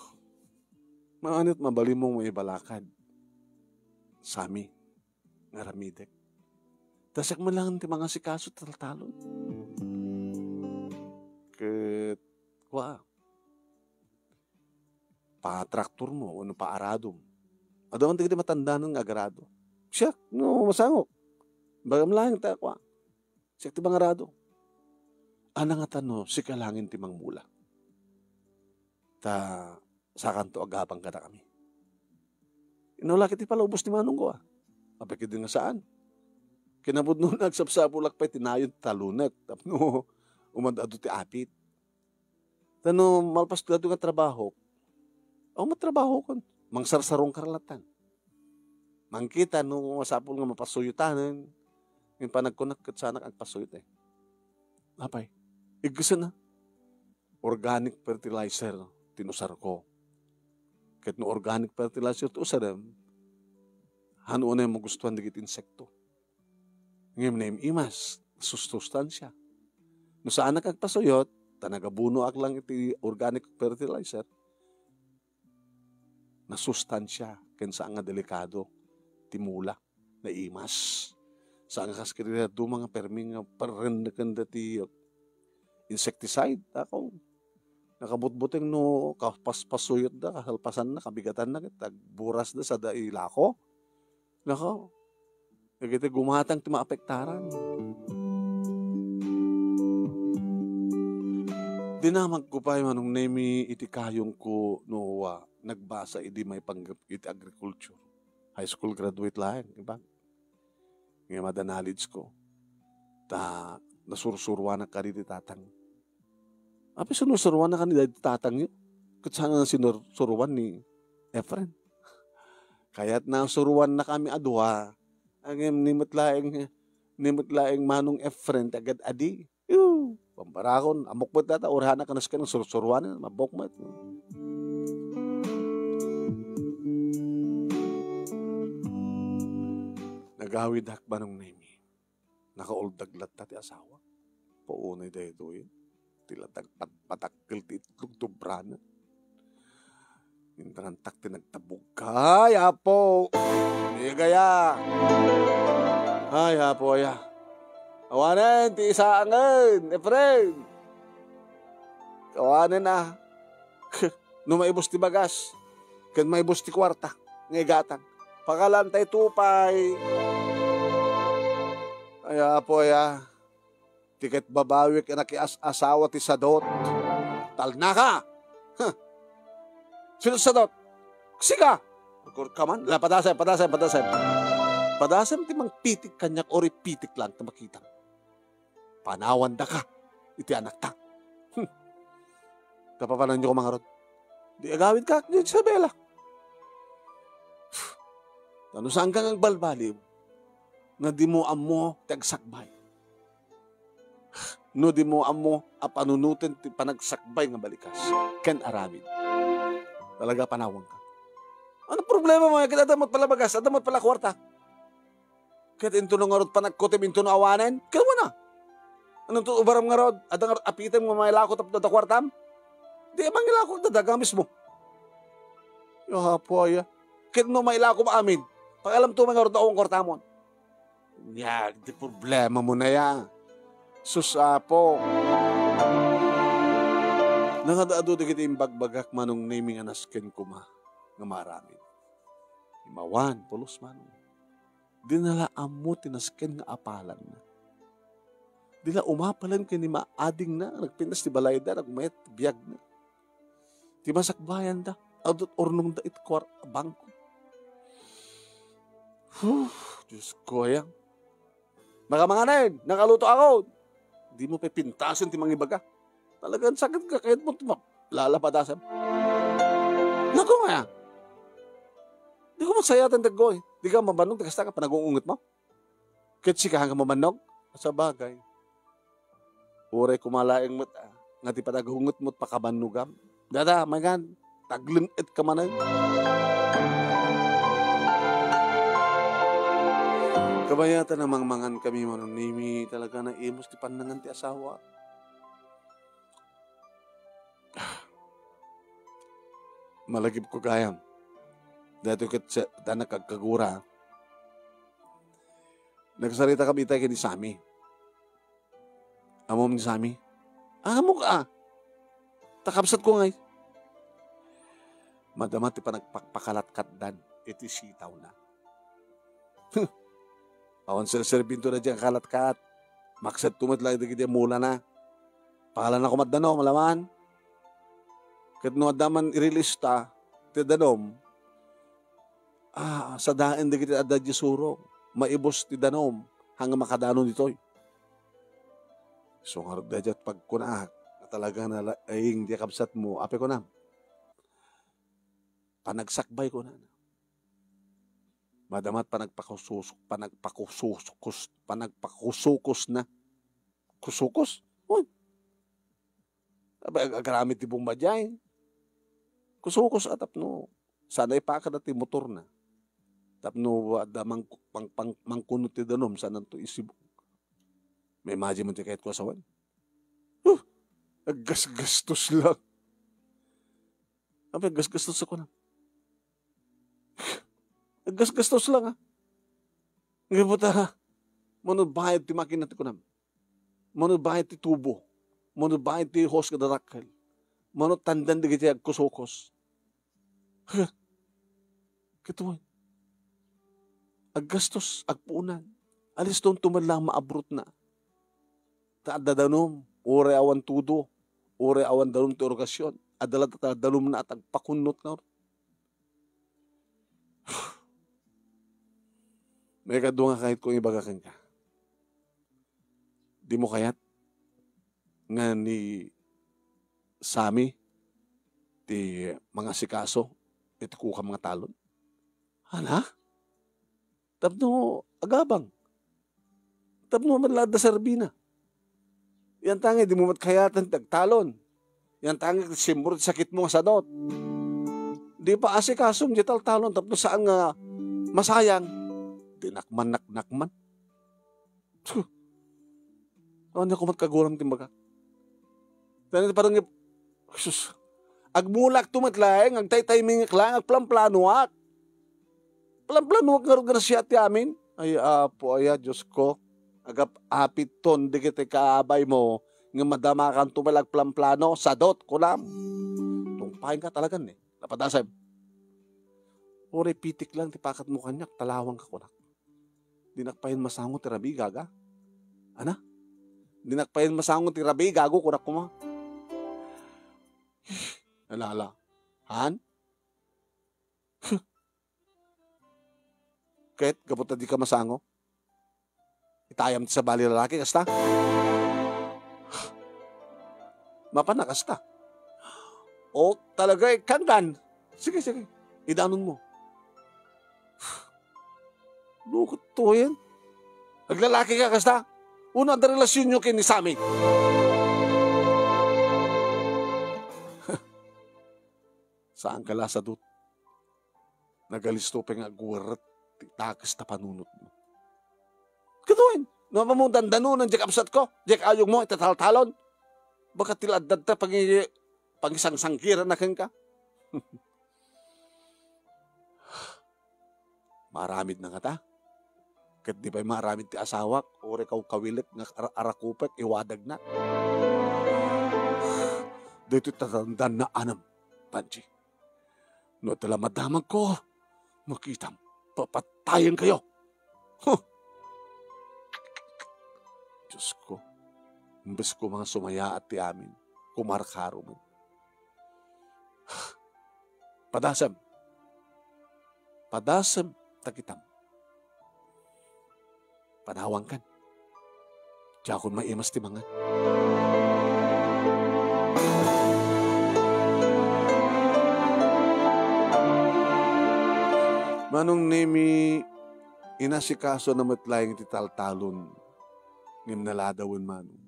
Maanit mabalinmo maibalakad. Sami, nga aramidek. Ta siak man lang ti mangasikaso ti taltalon. Ket, kua, patraktormo wenno paaradom. Adda man dagiti matandanon nga agarado. Siak, no, masangok. Bagam laeng ta, kua. Siak ti mangarado. Ana nga tano, sika laeng ti mangmula. Ta, sakanto agabang kadakami. Inawlak iti palubos ni manongko, a. Apay ketdi nga saan? Kinapudno, nagsapsapulak pay ti nayon ti talunek tapno umad-adu ti apit. Ta no malpas ti adu nga trabahok, awan met trabahokon. Mangsarsarungkar lattan. Mangkita no masapul nga mapasuyutanen, ngem panagkunak ket saanak agpasuyot, eh. Apay, iggesenna. Organic fertilizer ti inusarko. Ket no organic fertilizer ti usarem, haan unay magustuan dagiti insekto. Ngem naim-imas, susustansia. No saanak agpasuyot, ta nagabunoak lang iti organic fertilizer, nasustansia ken saan nga delikado ti mula, naimas. Saan nga kas ket ida dadduma nga permi nga parrenneken dati insecticide. Ako, nakabutbuteng no kapaspasuyotda, kasalpasanna, kabigatanna, ket agburasda sada ilako. Nako, dagiti gumatang ti maapektaran. Dinamagko pay, Manong Nemi, iti kayongko no, ah, nagbasa idi maipanggep iti agriculture. High school graduate laeng, di ba? Nga mada knowledge ko. Ta nasursuruanak kadi ti tatang. Apay, sinursuruanak kadi ti tatangyo? Ket saan nga sinursuruan ni Efren? Kayat na suruannakami a dua. Ngem ni met laeng, ni met laeng Manong Efren ti agad-adi. Yu, pambarakon, ammok met data, urhana ka nasken nga sursuruanen, mabok met. Nagawidak, Manong Nemi. Nakauldag latta ti asawa. Paunay daytoy. Ti latta agpatpatakkel ti itlog ti ubrana. Intarantak ti nagtabog. Ay, Apo! Di gaya! Ay, Apo, aya. Awanen ti isaangen, Efren! Awanen, a. No maibus ti bagas, ken maibus ti kuarta nga igatang, pakalantay tupay. Ay, Apo, aya. Ti ket babawik a nakias-asawa ti sadot. Talnaka! Huh! Sino sadot? Sika! Agkurka man. La, padasem, padasem, padasem. Padasem ti mangpitik kaniak, uri pitik lang ti makitam. Panawandaka iti anakta. Hmm. Kapapananyo koma ngarud? Di agawidka, Isabela. Ta no saanka nga agbalbaliw, nga dimo ammo ti agsakbay. No dimo ammo a panunoten ti panagsakbay nga balikas ken aramid, talaga panawanka. Ano problema mo? Ket adda met pala bagas, adda met pala kuarta. Ket intono ngarud panagkutim, intono awanen? Ket wana. Anonto ubaram ngarud? Adda ngarud apitem nga mailako tapno adda kuartam? Di mangilako, dadaga mismo. Yo, Apo, aya. Ket no mailako amin, pakalamto man ngarud awan kuartamon. Nya, di problema mo na ya. Sus, Apo. Nangad-adu dagiti imbagbagak, Manong Nemi, nga nasken koma nga maaramid. Imawan, pulos, Manong. Di na la ammo ti nasken nga apalanna. Di la umapalen ken ni maadingna, nagpintas ti balayda, nagmayat ti biagna. Ti masakbayanda, adut urnongda iti kuar-, bangko. Huh, Diyos ko, aya. Nakamanganen, nakaluto ako. Di mo pay pintasen ti mangibaga. Talagan sakit ka, kahit mo tuma-, lalapadasem. Naku nga, di ko magsayatan daggoy. Di ka mabannog, ti kasta ka, panagungunget mo. Ket sika, nga mabannog? Sa bagay. Uray koma laeng met, ah, nga ti panagunget mo't pakabannogam. Dada, magan, tagleng-et ka manen. Kabayatan a mangmangan kami, Manong Nemi, talaga naimus ti pannangan ti asawa. Malagipko gayam. Daytoy ket sa-, ta nakagkagura. Nagsarita kami itay ken ni Sammy. Ammom ni Sammy? Ammok a. Ta kabsatko ngay. Madama ti panagpakpakalatkat dan iti sitawna. Awan serserbiento na diay kalatkat. Maksadto met laeng dagiti mulana. Pangalanna koma ti danom, alaman. Ket no adda man irilista ti danom, ah, sadaen dagiti adda diay surong. Maibus ti danom, haan nga makadanon ditoy. So, ngarud, daydiay pagkunaak, nga talaga nalaing diay kabsatmo, apay kunam? Panagsakbay, kunana. Madama ti panagpakususok-, panagpakususokos-, panagpakusukosna. Kusukos? Uy! Abay, ag-, agaramid ti bomba diay. Kusukos a tapno saan a ipakada ti motorna. Tapno adda mang-, pang-, pang-, mangkunot ti danom, saananto isibong. Maimagine mo ti kayatko a sawen? Huh! Aggasgastos lang. Apay, aggasgastos a kunam? Aggasgastos lang, ah. Nga buta, mano bayad ti makina ti kunam. Mano bayad ti tubo. Mano bayad ti hose nga darakkel. Mano tandan dagiti agkusokos. Huh. Kitaen. Aggastos, agpuonan. Alistonto man lang maabrotna. Ta adda danum, uray awan tudo, uray awan danum ti orogasyon. Adda latta danumna a agpakunnot nga. Maikadua nga kayatko nga ibaga kenka. Dimo kayat nga ni Sammy ti mangasikaso iti kukam nga talon? Ana? Tapno agabang. Tapno man la adda serbina. Yantangay, dimo met kayatan ti agtalon. Yantangay, simmurot ti sakitmo nga sadot. Di paasikasom diay taltalon tapno saan nga masayang. Dinakman, naknakman. Puh. Ania koma ti kaguram ti imbagak? Dayta parang, sus, agmulakto met laeng, agtaytaymingek laeng, agplamplanoak. Plamplanoak ngarud nga nasia ti amin. Ay, Apo, aya, Diosko. Agap-apiton dagiti kaabaymo nga madamakanto met la agplamplano, sadot, kunam. Tungpaenka talaga, ne. Napadasem. Uray pitik lang ti pakatmo kaniak, talawangka, kunak. Dinak payen masango ti rabii, gaga. Ana? Dinak payen masango ti rabii, gago, kunak koma. Alala. Han? Ket gapu ta dika masango, itayam ti sabali lalaki, kasta? Mapan a kasta. O, talaga, eh, kanggan. Sige, sige. Idanonmo. Lukot to yan. Aglalaki ka, kasta? Una, adda relasyonyo ken ni Sammy. Saanka la sadot. Nagalisto pay nga agwerret ti dakes ta panunotmo. Kitaen, no, ammom, dandanonan diay kabsatko, diay kaayogmo, iti taltalon. Baka ti la adda ti pangi-, pangisangsanggiranna kenka. Maaramidna ngata? Ket di pay maaramid ti asawak, uray kawkawilek nga ar-, arakupek, iwadagna. Daytoy tatandanna anem, Panji. No adda la madamagko, makitam, papatayenkayo. Huh! Diosko, imbes koma nga sumayaat ti amin, kumarkaro met. Padasem. Padasem ta kitam. Panawankan. Diakon maimas ti mangan. Manong Nemi, inasikasona met laeng ti taltalon. Ngem naladawen, Manong.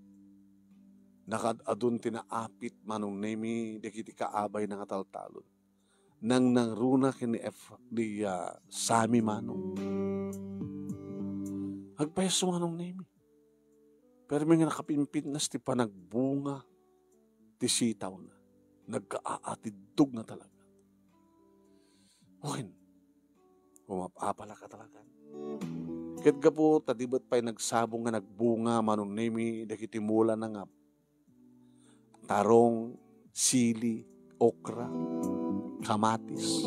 Nakaad-adun ti naapit, Manong Nemi, dagiti kaabayna nga taltalon. Nangnangruna ken ni Ef-, ni, ah, Sammy, Manong. Agpayaso, Manong Nemi. Permi nga nakapimpintas ti panagbunga ti sitawna. Nagkaatidog na talaga. Wen, umap-apalak a talaga. Ket gapu ta di met pay nagsabong nga nagbunga, Manong Nemi, dagiti mulana nga tarong, sili, okra, kamatis.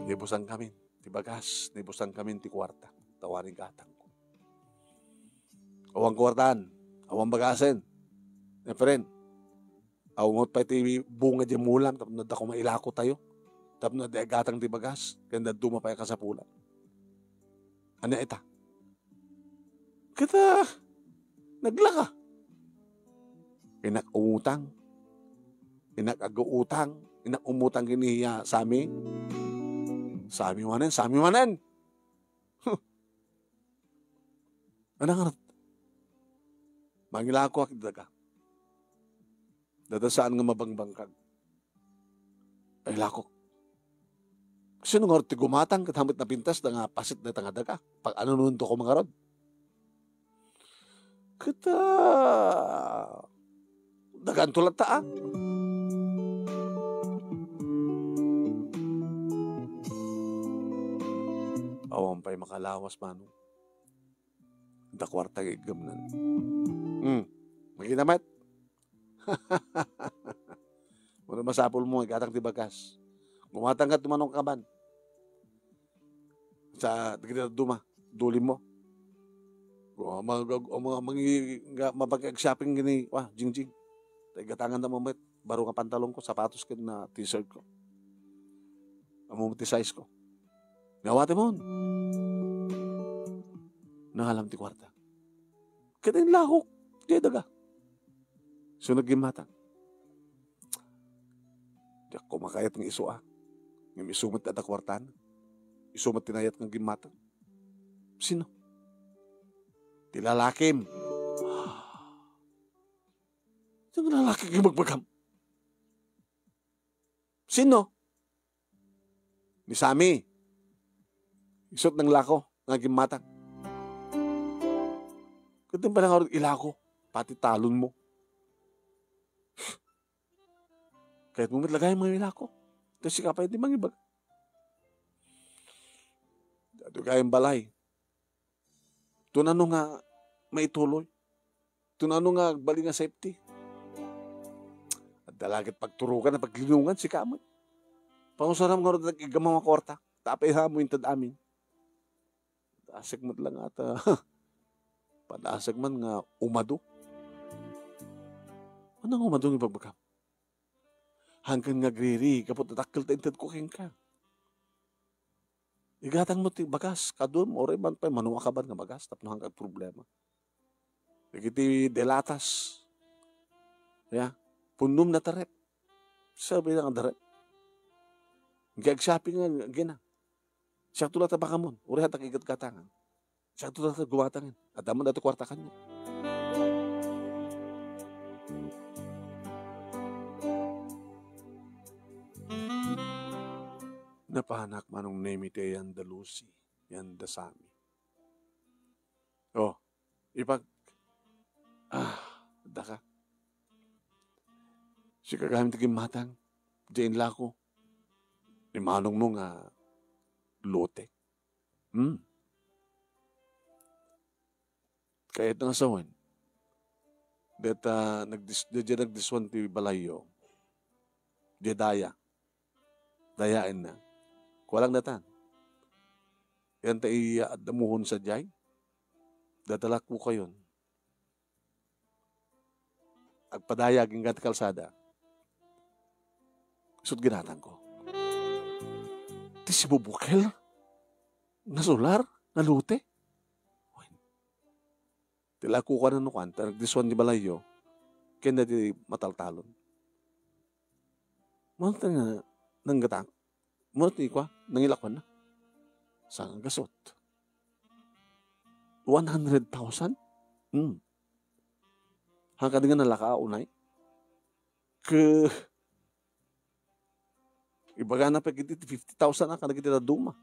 Naibusankamin ti bagas, naibusankamin ti kuarta, ta awan gatangko. Awan kuartaan, awan bagasen. My friend, awan met pay ti bunga diay mulam, tapno adda koma ilakotayo. Tapno adda gatang ti bagas, ken dadduma pay a kasapulan. Ania ita? Ket, ah, naglaka. Innak umutang. Innak agutang. Innak umutang ken ni, ah, Sammy. Sammy manen, Sammy manen. Huh. Ania ngarud? Mangilakoak iti daga. Dayta saan nga mabangbangkag. Ay, lakok. Sino ngarud ti gumatang ket hamet napintas da nga paset dayta nga daga? Pag-anunonto koma ngarud? Ket, ah, daganto latta, ah. Awan pay makalawas, Manong. Adda kuarta nga iggamnan. Hmm. Makita met? Muna masapul mo, igatang ti bagas. Gumatang ka, tumanong ka man. Sa, dagiti dadduma, duli mo. O, mag-, o, mga mangi-, nga, mapag-shopping gini, wa, jingjing. Ta igatangan na mo met, baro nga pantalon ko, sapatos ken na t-shirt ko. Ammom ti size ko. Ngawati mon. Nangalam ti kuarta. Ket inlakok, diay daga. So, naggimmatang. Diak kumakayat nga isu, a. Ngem isu met ti adda kuartana. Isu met ti nayat nga gimmatang. Sino? Ti lalakim. Ti lalaki nga ibagbagam. Sino? Ni Sammy. Isu ti nanglako nga gimmatang. Ket pay ngarud ilako, pati talon mo. Kayat mo met la gayam nga ilako. Ta sika pay ti mangibaga. Adu gayam balay. Tuna no nga maituloy. Tuna no nga agbalin nga safety. Adda la ket pagturogan a paglinungan, sika met. Pangusaram ngarud ti iggamam a kuarta. Ta apay a mo inted amin. Padasek met la nga ta. Padasek man nga umadu. Ania nga umadu nga ibagbagam? Hangkan nga agriri, gapu ta dakkel ti intedko kenka. Igatang mo ti bagas, kaduam, uray man pay, mano a kaban nga bagas, tapno hangka agproblema. Dagiti delatas. Ya, punnom na ti ref. Sabi na nga ti ref. Nga ag-shopping nga, gina. Siak to la ta bakamon, uray hatak igatgatangan. Siak to la ta gumatangen. Adda man daytoy kuarta kaniak. Napanak Manong Nemi ti ayan da Lucy, ayan da Sammy. Oh, ipag-, ah, daka. Sika gayam ti gimmatang, diay inlako. Ni manongmo nga lote. Hmm. Kayat nga sawen. Deta nagdis-, diay nagdiswan ti balayyo. Diay daya. Dayaenna. Kualang datan. Yan ta iya adda muhon sadiay. Data la kukayon. Agpadaya agingga ti kalsada. Isut' ginatangko. Ti sibubukel nga solar nga lote. Wen. Ti la kukuana no kuan, ta nagdiswan ti balayyo, ken daydi mataltalon. Mano ti nga nanggatang? Mano ti kua? Nangilakuanna? Saan nga gasut? One hundred thousand? Hmm. Hangkadi nga nalaka, unay? Ke, ibagana pay iti fifty thousand a kadagiti dadduma.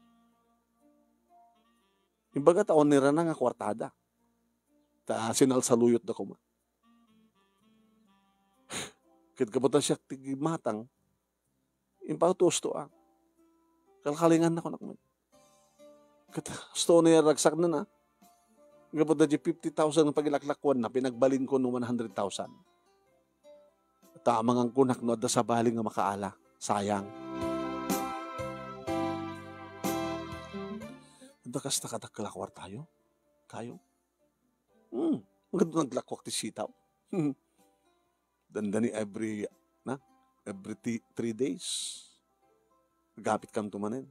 Imbaga ta unirana nga kuartada. Ta sinalsaluyotda koma. Ket gapu ta siak ti gimmatang, impautusto a. Kalkalinganna kunak met. Ket, usto ni ragsakna na. Gapu ta di fifty thousand nga pagilaklakuanna, pinagbalinko no one hundred thousand. Ta amangan kunak no adda sabali nga makaala. Sayang. Adda kasta kadakkel a kuartayo? Kayo? Hmm. Magadu naglakuak ti sitaw. Dandani every, na? Every ti-, three days. Agapit kanto manen.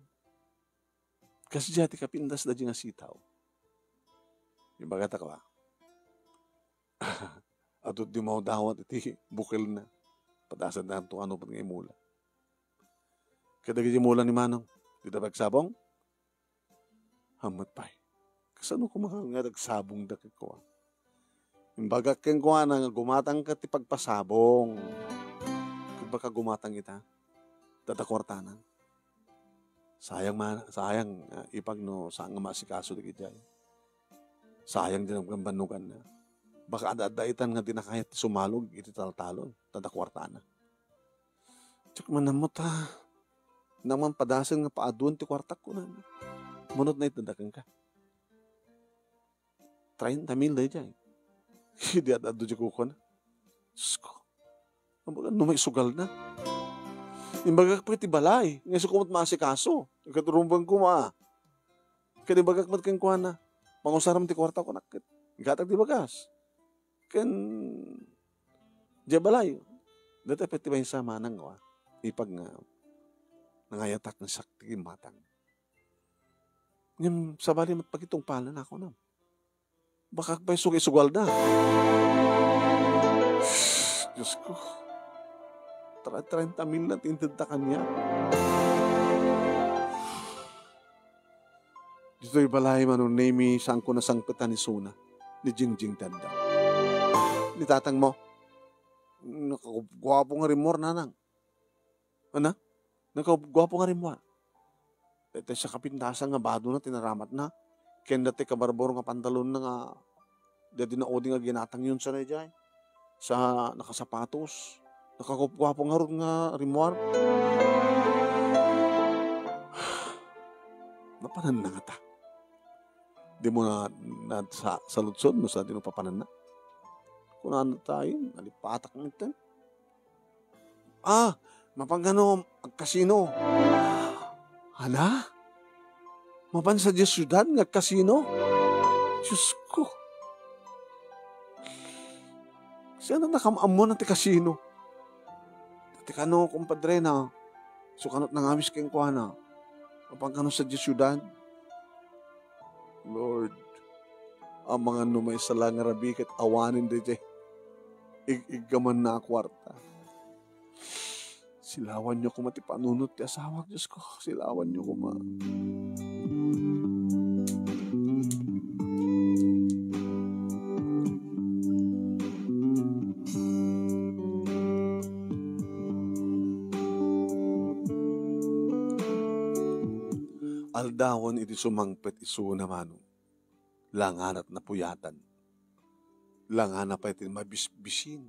Kasdiay ti kapindas daydi nga sitaw. Imbagata kua. Adu ti mawdawat iti bukelna. Padasan da kanto ano pay nga imula. Kadagiti imula ni Manong, dita pagsabong? Hammet pay. Kasano koma nga nagsabong da kenkuana? Imbagak kenkuana nga gumatang ka ti pagpasabong. Ket baka gumatang ita. Data kuartana. Sayang man, sayang, ah, ipag no saan nga maasikaso dagiti ay. Sayang di nagbanbannuganna. Baka adda-adda itan nga di nakayat ti sumalog iti taltalon. Data kuartana. Diak man ammo ta, nang man padasen nga paaduen ti kuartak, kunana. Munot na itedda kenka. Treinta mil daydiay. Idi ad-adu diay kukuana. Diyos ko. Kumbaga, no maisugal na. Imbagak pa iti balay. Nga isu ko met maasikaso. Ket rumbeng koma. Ket imbagak met kenkuana. Pangusaram ti kuarta ko nakket. Gatag ti bagas. Ken, diay balay. Dati pet ti maysa manang wa. Ipag nga. Nangayatak nga sakti matang. Ngem sabali met pagitungpalan ako na. Baka agpayso nga isugal na. Diyos ko. Tra-, treinta mil na ti intedda kaniak. Ditoy balay, Manong Nemi, saan ko nasangpetan isuna ni Jingjing Tanda. Ni tatang mo, nakaguapo nga rimmuar, nanang. Ana? Nakaguapo nga rimmuar. Daytoy sa kapintasan nga badona ti naramatna. Ken daytoy kabarbaro nga pantalonna nga daydi naudi nga ginatangyon sa daydiay. Sa nakasapatos. Nakaguapguapo ngarud nga rimmuar. Napananna ngata. Dimo na, na sa, saludsod no sa dino papananna. Kunana tayo, nalipatak nito. Ah, mapan kano agkasino? Hala? Mapan sadiay siudad nga agkasino? Diyos ko. Saan nakam-ammo na ti kasino? Ti kano, kumpadre na, isu kano ti nangawis kenkuana. Mapan kano sadiay siudad? Lord, amangan no maysa la nga rabii ket awanen daydiay ig-iggamanna a kuarta. Silawanyo koma ti panunot ti asawak, Diyos ko. Silawanyo koma. Aldawen idi sumangpet isuna, Manong, langanat napuyatan. Langana pay ti mabisbisin.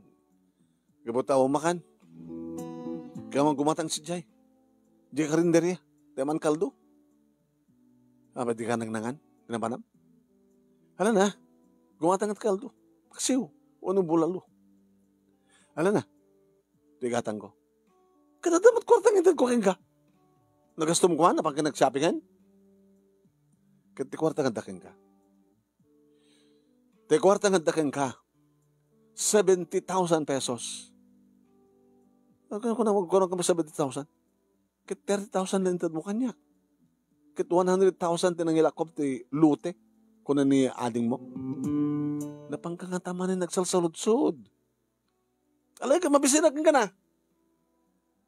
Gapu ta umakan. Kaya man gumatang sadiay. Diay karinderia. Diay man kaldo. Apa, di ka nangnangan? Pinapanam? Hala na. Gumatang ti kaldo. Paksiw. Wano bulalo. Hala na. Diay gatang ko. Ket adda met kuarta nga inted ko kenka. Nagastom ko, ha? Napan ka nag-shoppingan? Ket ti kuarta nga adda kenka. Ti kuarta nga adda kenka. Seventy thousand pesos. Ano, ano, ano, ano, seventy thousand? Ket thirty thousand lang inted mo kaniak. Ket one hundred thousand ti nangilakom ti lote, kuna ni ading mo. Napan ka ngata manen nagsalsaludsod. Alay ka, mabisinak ka na.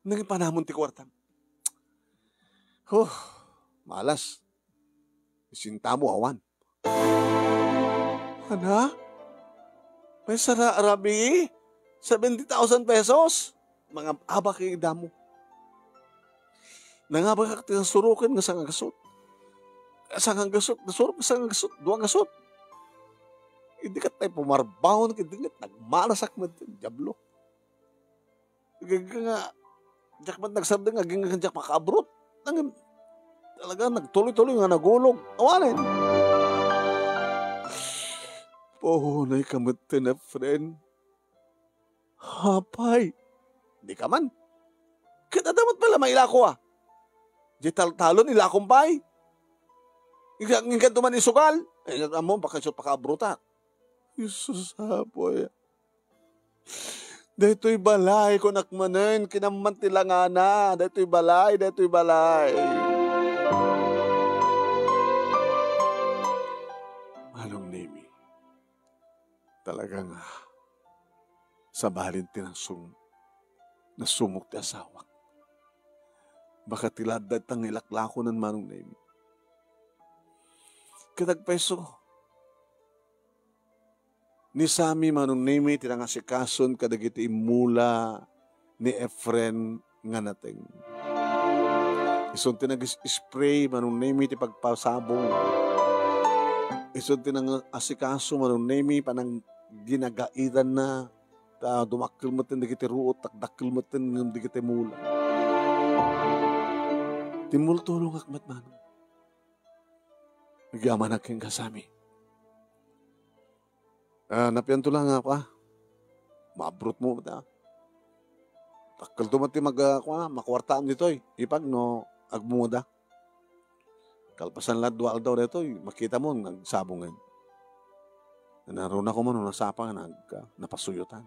Nangipanamon ti kuartam. Huh, malas. Isinta mo, awan. Ana? May sara, rabii? Seventy thousand pesos? Mangab-abak iti damo. Nangabakak ti nasuroken nga sangagasut. Sangagasut, nasurok nga sangagasut, dua gasut. Idi ket tay pumarbahon, idi ket nagmalasak met ti Diablo. Agingga nga, diak met nagsardeng, agingga nga diak makaabruat. Nangem, talaga, nagtuloy-tuloy nga nagulog. Awanen. Puhonay ka met, friend. Apay. Di ka man. Ket adda met pala mailako, a. Di taltalon, ilakom pay. Inka-, inkanto man isugal. Eh, amo, baka isu pakaabrutak. Jesus, apoy. Daytoy balay, kunak manen, kinamman ti langana. Daytoy balay, daytoy balay. Manong Nemi, talaga nga, sabalin ti nasum-, nasumok ti asawak. Baka ti ladda ti nangilaklakonan, Manong Nemi. Ket agpayso, ni Sammy, Manong Nemi, ti nangasikason kadagiti immula ni Efren nga nateng. Isun ti nag-spray, Manong Nemi, ti pagpasabong. Isun ti nangasikaso, Manong Nemi, panangginagaidanna, ta dumakkel metten dagiti ruot, dakdakkel metten ngem dagiti mula. Timmultulongak met, Manong. Agyamanak kenka, Sammy. Ah, napianto lang nga, kua, maabrotmo ta. Dakkelto met ti mag-, ah, kua, makuartaam ditoy, ipag no agbungada. Kalpasan la dua aldaw daytoy, makitam nga agsabong. Nanaruna koma no nasapa nga nag-, ah, napasuyotan.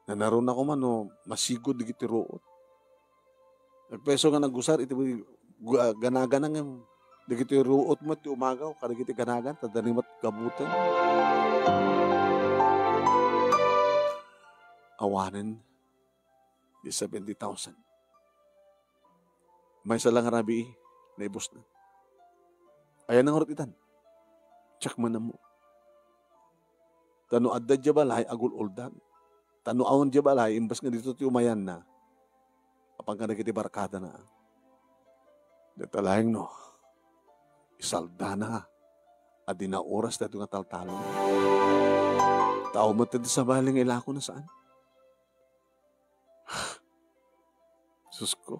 Nanaruna koma no masigud dagiti ruot. Agpayso nga nagusar iti gu-, ganaganang dagiti ruot met ti umagaw kadagiti ganagan, ta dani met gabutan. Awanen di seventy thousand. Maysa la nga rabii, naibusna. Ayan nga ngarud itan? Diak man ammo. Ta no adda diay balay, agul-uldag. Ta no awan diay balay, imbes nga dito ti umayanna, apan kadagiti barkadana. Dayta laeng no, isaldana a di naoras daytoy nga taltalon. Tao met ti sabali nga ilakona, saan? Susko.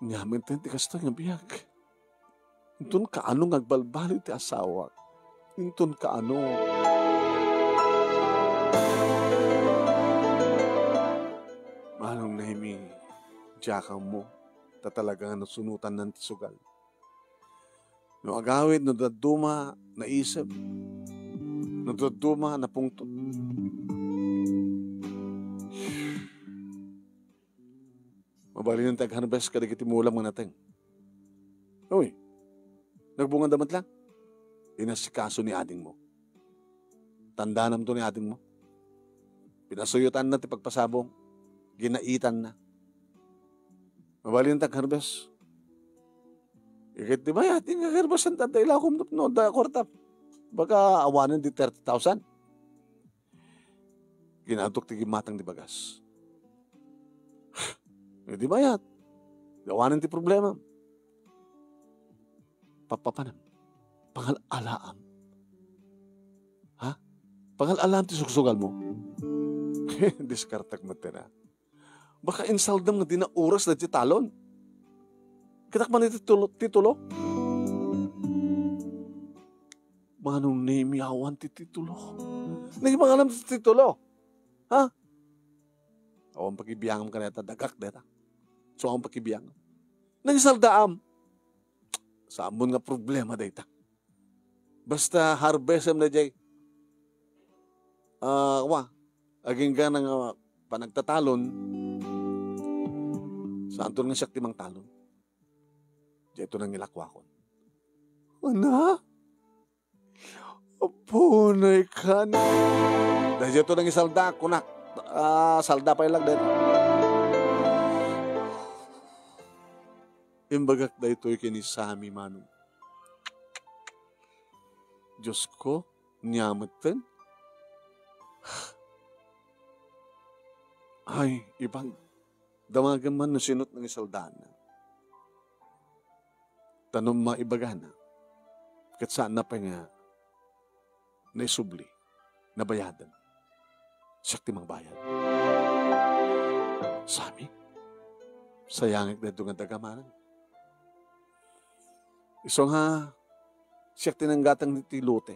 Ania met ti kastoy nga biag? Inton kaano nga agbalbaliw ti asawak? Inton kaano? Manong Nemi, diak ammo, ta talaga nga nasunotannan ti sugal. No agawid, no dadduma, naisep. No dadduma, napungtot. Mabalinen ti agharvest kadagiti mulam nga nateng. Uy, nagbungada met lang. Inasikaso ni adingmo. Tandanamto ni adingmo. Pinasuyotanna ti pagpasabong. Ginaitanna. Mabalin ta harvest. Iket ti bayat, inka harvest, anta da ilakom tapno da kwarta. Baka awanen di thirty thousand. Ginadok ti gimmatang di bagas. Di bayat. Awanen ti problema. Papapanam. Pangal-alaam. Ha? Pangal-alaam ti sugsugal mo. Diskartek met na. Baka insaldam nga di na oras na ti talon. Kitak man iti tulo, ti tulo. Manong Nemi awan ti titulo. Nagpangalam ti titulo. Ha? Awan pakibiangam kaneta, dagak deta. So, awan pakibiangam. Nagsaldaam. Saan nga problema dayta. Basta harvestem na jay. Ah, wa. Agingga nga panagtatalon. Saanton nga siak ti mangtalon. Jay to nangilakwakon. Ana? Apo, nay kan. Dayjay to nangisalda, kunak. Ah, salda pay lang dayta. Imbagak daytoy ken ni Sammy, Manong. Diosko, nia metten? Ay, ibag, damagen man no sinot nangisaldaanna. Ta no maibagana, ket saanna pay nga naisubli, nabayadan. Siak ti mangbayad. Sammy, sayangek daytoy nga daga, Manong. Isu nga, siak ti nanggatang ti lote.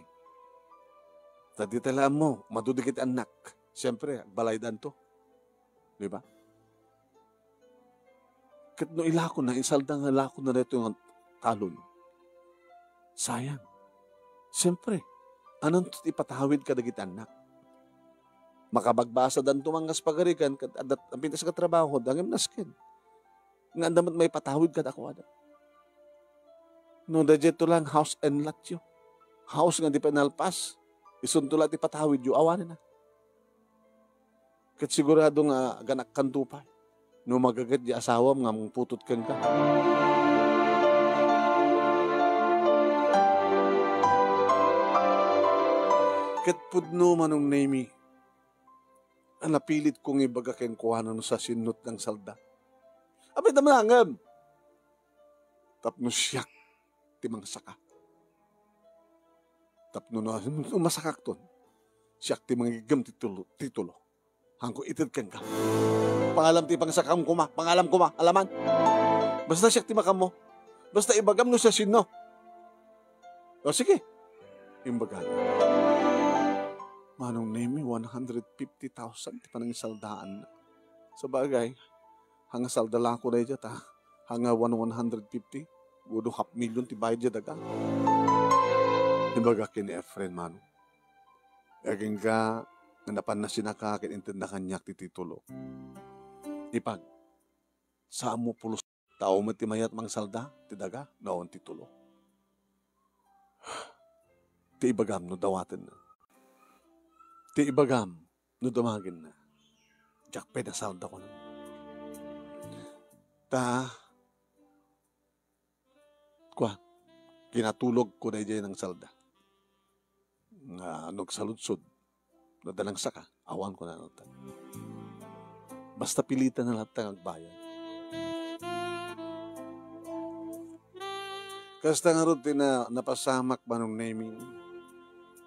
Ta dita la ammo, madu dagiti annak. Siempre, agbalaydanto. Di ba? Ket no ilakonna, insalda nga ilakonna daytoy nga talon. Sayang. Siempre, ananto ti ipatawid kadagiti annak? Makabagbasadanto man nga pagarigan, ket adda, ampintas nga trabaho, dangem nasken. Nga adda met maipatawid kadakuada. No, dayjay to lang house and lot yo. House nga di pa inalpas. Isunto la ti patawid yo, awanen na. Ket sigurado nga aganakkanto pay no magaget di asawam nga mangputot kenka. Ket pudno, Manong Nemi, a napilitko nga ibaga kenkuana no sa sinot nangsalda. Apay, damnangem! Tapno siak ti mangsaka. Tapno no, no masakakton, siak ti mangiggem ti tulo, titulo. Hanko ited kenka. Pangalam ti pangsakam koma, pangalam koma, alaman. Basta siak ti makammo. Basta ibagam no siasino. O, sige. Imbaga, Manong Nemi, one hundred fifty thousand ti panangisaldaanna. Sabagay, hanga salda la ko daydiay ta, hanga one, one hundred fifty, gudo half million ti bayad diay daga. Imbaga ken ni Efren, Manong. Agingga, nga napan nasinaka ket intedna kaniak ti titulo. Ipag, saan mo pulos tao met ti mayat mangsalda ti daga, no, ti tulo. Ti ibagam no dawatenna. Ti ibagam no damagenna. Diak pay nasalda, kunak. Ta, kua, kinatulogko daydiay nangsalda. Nga no agsaludsod, no adda nangsaka, awan ko na latta. Basta pilitan na latta nga agbayad. Kasta ngarud ti na-, napasamak, Manong Nemi,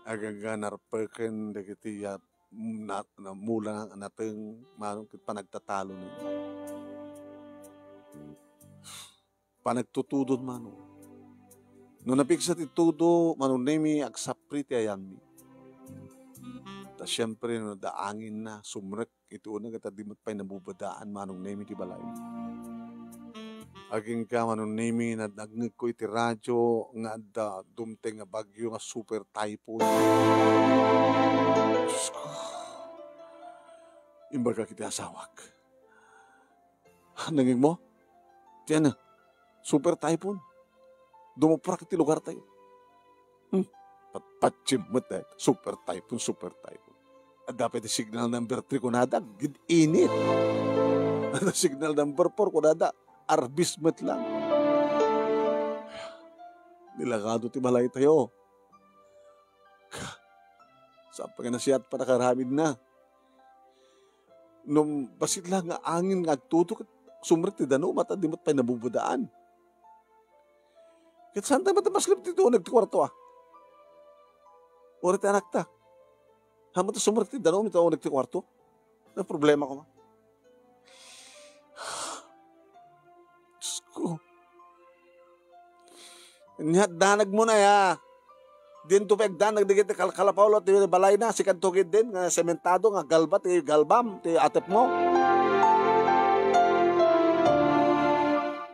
agingga narpeken dagiti ya-, na-, na-, mula nga nateng, Manong, ket panagtatalo ni. Panagtutudon, Manong. No napigsa ti tudo, Manong Nemi, agsapri ti ayanmi. Ta siempre, no adda anginna, sumrek iti uneg, ta di met pay nabubadaan, Manong Nemi, ti balay. Agingga, Manong Nemi, nadangngegko iti radio nga adda dumteng nga bagyo nga super typhoon. Diyos ko. Imbagak iti asawak. Nangeg mo? Ti ania? Super typhoon. Dumuprak iti lugartayo. Hmm. Patpatsim met, eh. Super typhoon, super typhoon. Adda pay ti signal number three kunada, agin-init. Adda signal number four kunada, arbis met lang. Nilagado ti balaytayo. Saan pay nga nasiat panakaramidna. No bassit la nga angin nga agtudo, ket sumrek ti danum, ta di met pay nabubadaan. Ket saan tayo met maslip ti uneg ti kuarto, a? Uray ti anakta. Saan met sumrek ti danum iti uneg ti kuarto? Ano problema ko, ma? Diyos ko. Nia, danag mo na ya. Dinto pay agdanag dagiti kalkalapaw ti balayna, sikanto ketdin nga sementado nga galba ti galbam ti atepmo.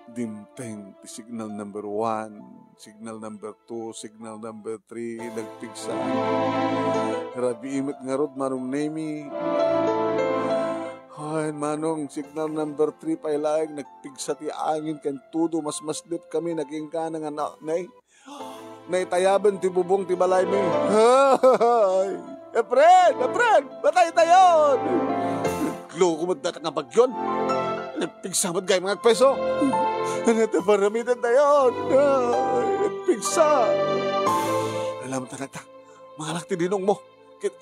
Dimteng ti signal number one, signal number two, signal number three, nagpigsa. Rabii met ngarud, Manong Nemi. Ay, Manong, signal number three pay laeng, nagpigsa ti angin ken tudo, masmaslip kami, nagingga na nga na-, nay, naitayaben ti bubong ti balaymi. Ay, Efren, Efren, mataytayon! Nagloko met dayta nga bagyon. Nagpigsa met gayam nga agpeso. Ano ti paramidantayon? Ay, nagpigsa. Alam, tanak ta, mangalak ti dinong mo. Kit-,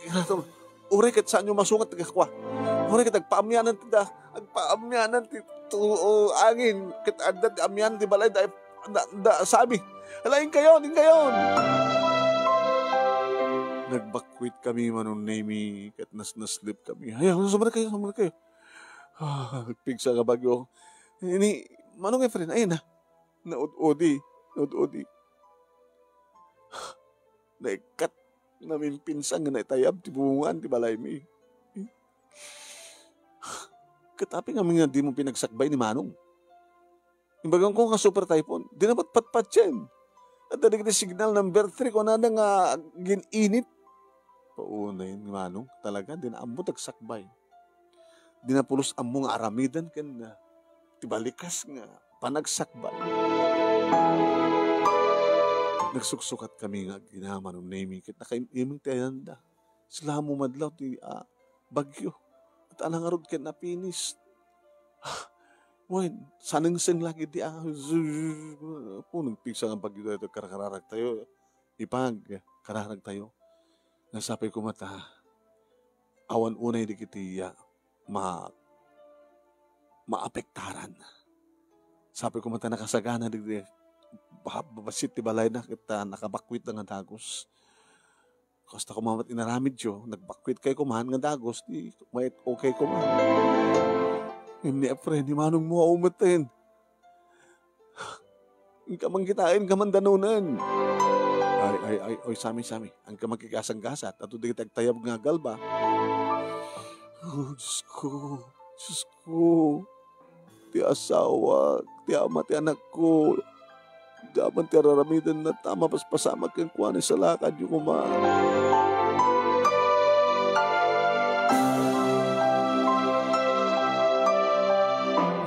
Uray ket saanyo masungat ti kakua. Uray ket agpaamianan ti da, agpaamianan ti tu-, o, angin, ket adda ti amian ti balay da, da, da, sabi, "Ala, inkayon, inkayon!" Nagbakwit kami, Manong Nemi, ket nasnaslip kami. Ay, sumrek kayo, sumrek kayo. Ah, nagpigsa nga bagyo. Ni, Manong Efren, ayun na. Naud-udi, naud-udi. Naikkat, namimpinsan nga naitayab ti bubongan ti balaymi. Ket apay ngamin nga dimo pinagsakbay ni Manong? Imbagam ko nga super typhoon, di na patpatpatien. Adda dagiti signal number three, kunana nga agin-init. Paunay ni Manong, talaga, di na ammo ti agsakbay. Di na pulos ammo nga aramidan ken, ah, ti balikas nga panagsakbay. Nagsuksukat kami nga aginaman, Manong Nemi, ket nakaim-imeng ti ayanda. Sila mo madlaw ti, ah, bagyo. At alangarod ket napinis. Ah, wen, sanengseng lagi di, ah, zzz, oh, nagpigsa nga bagyo daytoy, karkararag tayo. Ipag, kararag tayo. Nasapay ko mata, awan unay dagiti, ah, ma-, maapektaran. Sapay ko mata nakasagana dagiti ba-, babassit ti balayna ket, ah, nakabakwit nga dagus. Kasta koma met inaramidyo, nagbakwit kay kuman nga dagus, di may okay kuman. Ngem ni Efren, ni manong mo, umeten. Inka man kitaen, inka man danonen. Ay, Ay, ay, oy, Sami, Sami, ania ka makikasanggasat? Adu dagiti agtayab nga galba. Oh, Diyos ko, Diyos ko. Ti asawa, ti ama ti anakko. Diak man ti ar-aramidenna ta mapaspasamak kenkuana, isalakadyo koma.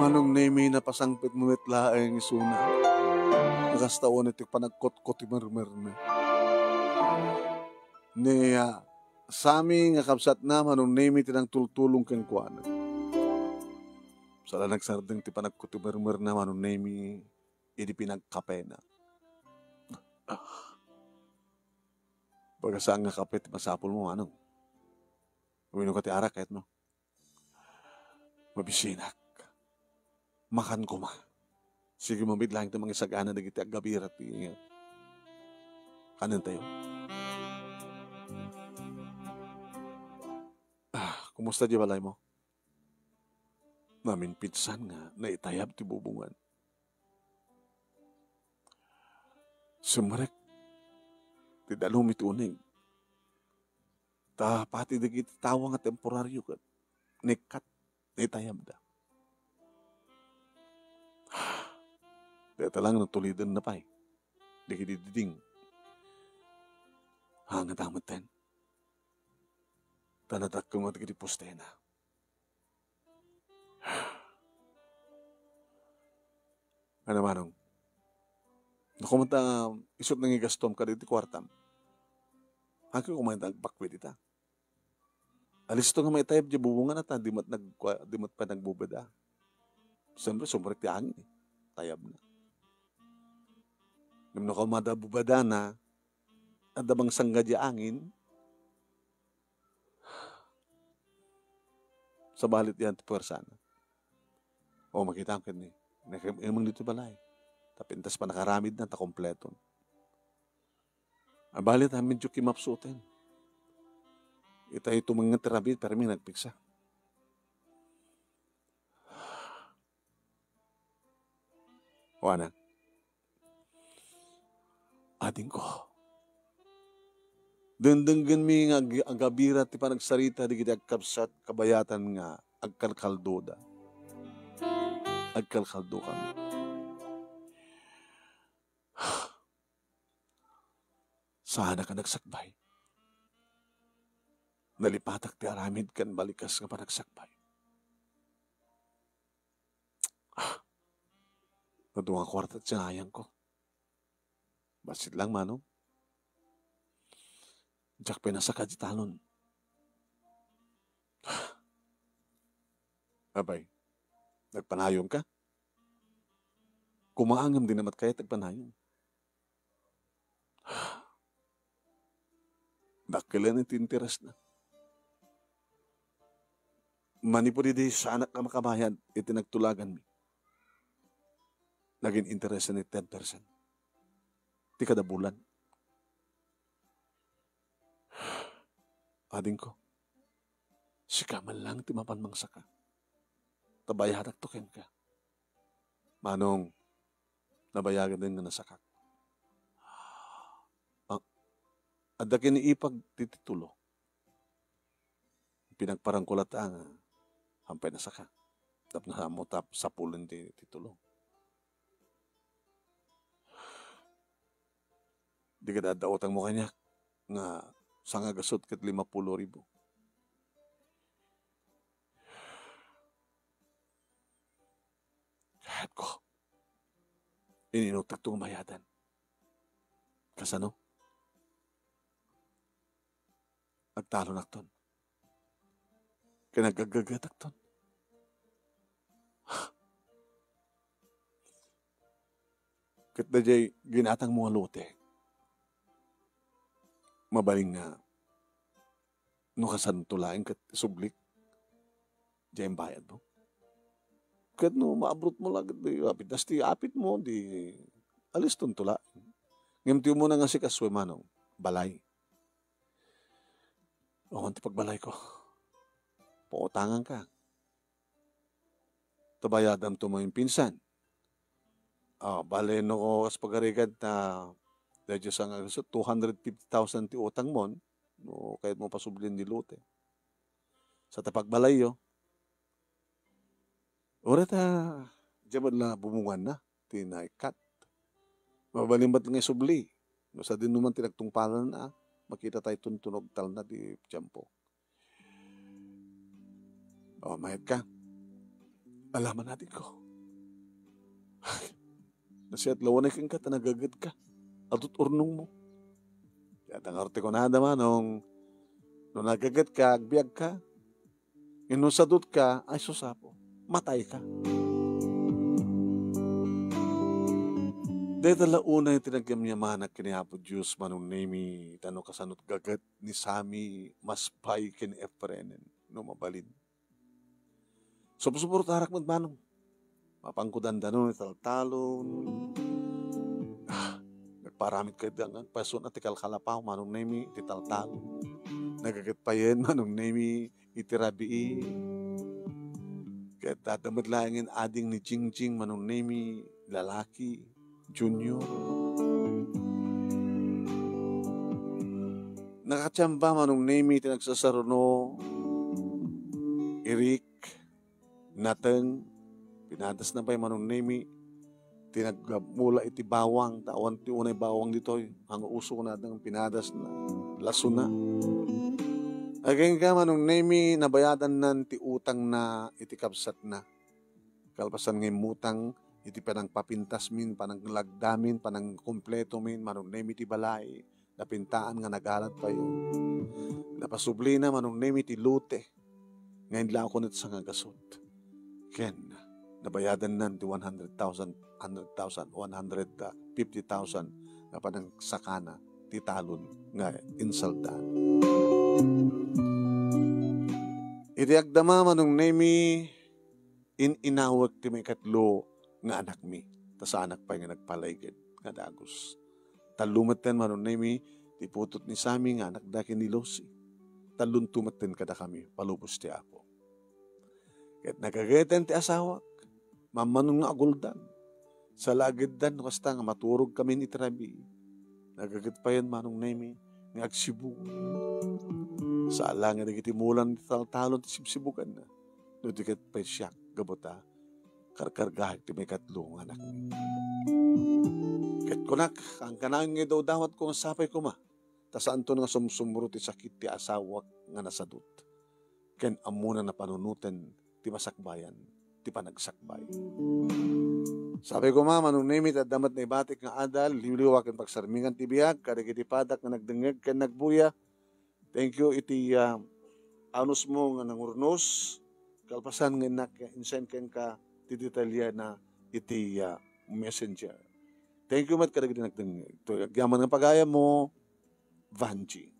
Manong Nemi, napasangpetmo met laeng isuna. Kasta unay ti panagkutkot ti mermerna. Ni, ah, Sami nga kabsatna, Manong Nemi ti nangtultulong kenkuana. Saan a nagsardeng ti panagkutimermerna, Manong Nemi, idi pinagkapena. Baga saan nga kape ti masapulmo, Manong? Uminom ka ti arak, kayatmo? Mabisinak. Makan koma. Sige, mamit lang ti mangisagana dagiti aggabira ti kanentayo. Ah, kumusta di balaymo? Naminpitsan nga naitayab ti bubongan. Simrek ti danum iti uneg. Ta pati dagiti tawa nga temporario ket naikkat, naitayabda. Dayta lang no tulidenna pay dagiti diding. Hangata metten. Ta nadakkel met dagiti postena. Ano, Manong? Naku, mata, isut nangigastom kadagiti kuartam. Haanka koma nga agbakwit ita. Alisto nga maitayab diay bubongan ta, di met nag-, di met pay nagbubada. Siyempre, sumrek ti angin, eh. Tayabna. Ngem no koma adda bubadana, adda mangsangga diay angin, sabali ti puersana. O, makitam ket ni, nakim-, imeng ditoy balay. Ta pintas panakaramidna, ta kompleton. Abali ta medyo kimapsuten. Itay tumengnget ti rabii, permi nagpigsa. Wana, adingko, dengdenggenmi nga ag-, agabira ti panagsarita dagiti agkabsat kabayatan nga agkalkaldoda. Agkalkaldokami. Saanak a nagsakbay. Nalipatak ti aramid ken balikas nga panagsakbay. Ah, adu nga kuarta ti sinayangko. Bassit lang, Manong. Diak pay nasaka ti talon. Apay, nagpanayonka? Koma ngem dina met kayat agpanayon. Dakkel ti interesna. Manipud idi saanak a makabayad iti nagtulaganmi, nagin interesna ni ten percent ti kada bulan. Adingko, sika man lang ti mapan mangsaka. Ta bayadakto kenka. Manong, nabayagen nga nasakak. Ah, adda ken ipag ti titulo. Pinagparangko latta nga, haanpay nasaka. Tapno ammo ta sapulen ti titulo. Di kada adda utangmo kaniak nga sangagasut ket lima pulo ribu. Kayatko. Ininuktakto nga bayadan. Kasano? Agtalonakton. Ken aggagegetakton. Ket daydiay ginatangmo nga lote, mabalin nga no kasanto laeng ket isublik, diay imbayadmo. Ket no maabrotmo la ket di apit, kas ti apitmo, di alistonto laeng. Ngem ti umuna nga sika, Sue Manong, balay. Awan ti pagbalayko. Pautanganka. Ta bayadamto maminsan. Ah, bale no kas pagarigan ta Daydiay sa nga, so, two hundred fifty thousand ti utangmon, no kayatmo pasublien ni lote. Sa ta pagbalayyo, uray ta, diay met la bumunganna ti naikkat. Mabalin met nga isubli. No sadino man ti nagtungpalan, a, makita tayo tuntunog talna ti tiempo. O, mayat ka. Alaman natin ko. Nasiat lawanay kenka ta nagaget ka. Adut urnong mo. Kaya tangar ti kunada, Manong, no nagaget ka, agbiag ka. Inno sadut ka, ay susapo. Matay ka. Dayta la unay ti nagyamyamanak ken ni Apo Dios, Manong Nemi, ta no kasanot gaget ni Sammy, maspay ken Efrenen, no mabalin. Supsuportarak met, Manong. Mapanko dandano ni taltalon. Ah, nagparamit kay dangan, paso na ti kalkalapaw, Manong Nemi, ti taltalon. Nagaget payen, Manong Nemi, iti rabii. Ket adda met laengen ading ni Jingjing, Manong Nemi, lalaki, Junior. Nakatiamba, Manong Nemi, ti nagsasaruno, Eric, nateng, pinadasna pay, Manong Nemi, ti nagmula iti bawang, ta awan ti unay bawang ditoy, nga uso kunada nga pinadasna, lasona. Agingga, Manong Nemi, nabayadannan ti utangna iti kabsatna. Kalpasan nga immutang iti panangpapintasmin, pananglagdamin, panangkompletomin, Manong Nemi, ti balay, napintaan nga nagalat payo. Napasublina, Manong Nemi, ti lote nga inlako net sa nga gasut. Ken nabayadannan ti one hundred thousand, hundred thousand, one hundred fifty thousand nga panangsakana ti talon nga insalda. Iti agdama, Manong Nemi, in-inawek ti maikatlo nga anakmi, ta saanak pay nga nagpalaiged nga dagus. Tallo metten, Manong Nemi, ti putot ni Sammy nga anakda ken ni Lucy. Tallonto metten kadakami, palubos ti Apo. Ket nagageten ti asawak, mammanon nga aguldan. Salageddan no kasta nga maturogkamin iti rabii. Nagaget payen, Manong Nemi, nga agsibug. Saan laeng nga dagiti mulan ti taltalon ti sibsibuganna. No di ket pay siak, gapu ta karkargaek ti maikatlo nga anakmi. Ket kunak, kankanayon nga idawdawatko nga sapay koma, ta saanton nga sumsumro ti sakit ti asawak nga nasadut. Ken ammona napanunoten ti masakbayan ti panagsakbay. Sapay koma, Manong Nemi, ti adda met naibatik nga adal, liwliwa ken pagsarmingan ti biag kadagiti padak nga nagdengngeg ken nagbuya. Thank you iti, ah, anusmo nga nangurnos. Kalpasan nga innak, insend kenka ti detalyena iti, ah, messenger. Thank you met kadagiti nagdengngeg. Iti agyaman nga pagayammo, Vanji.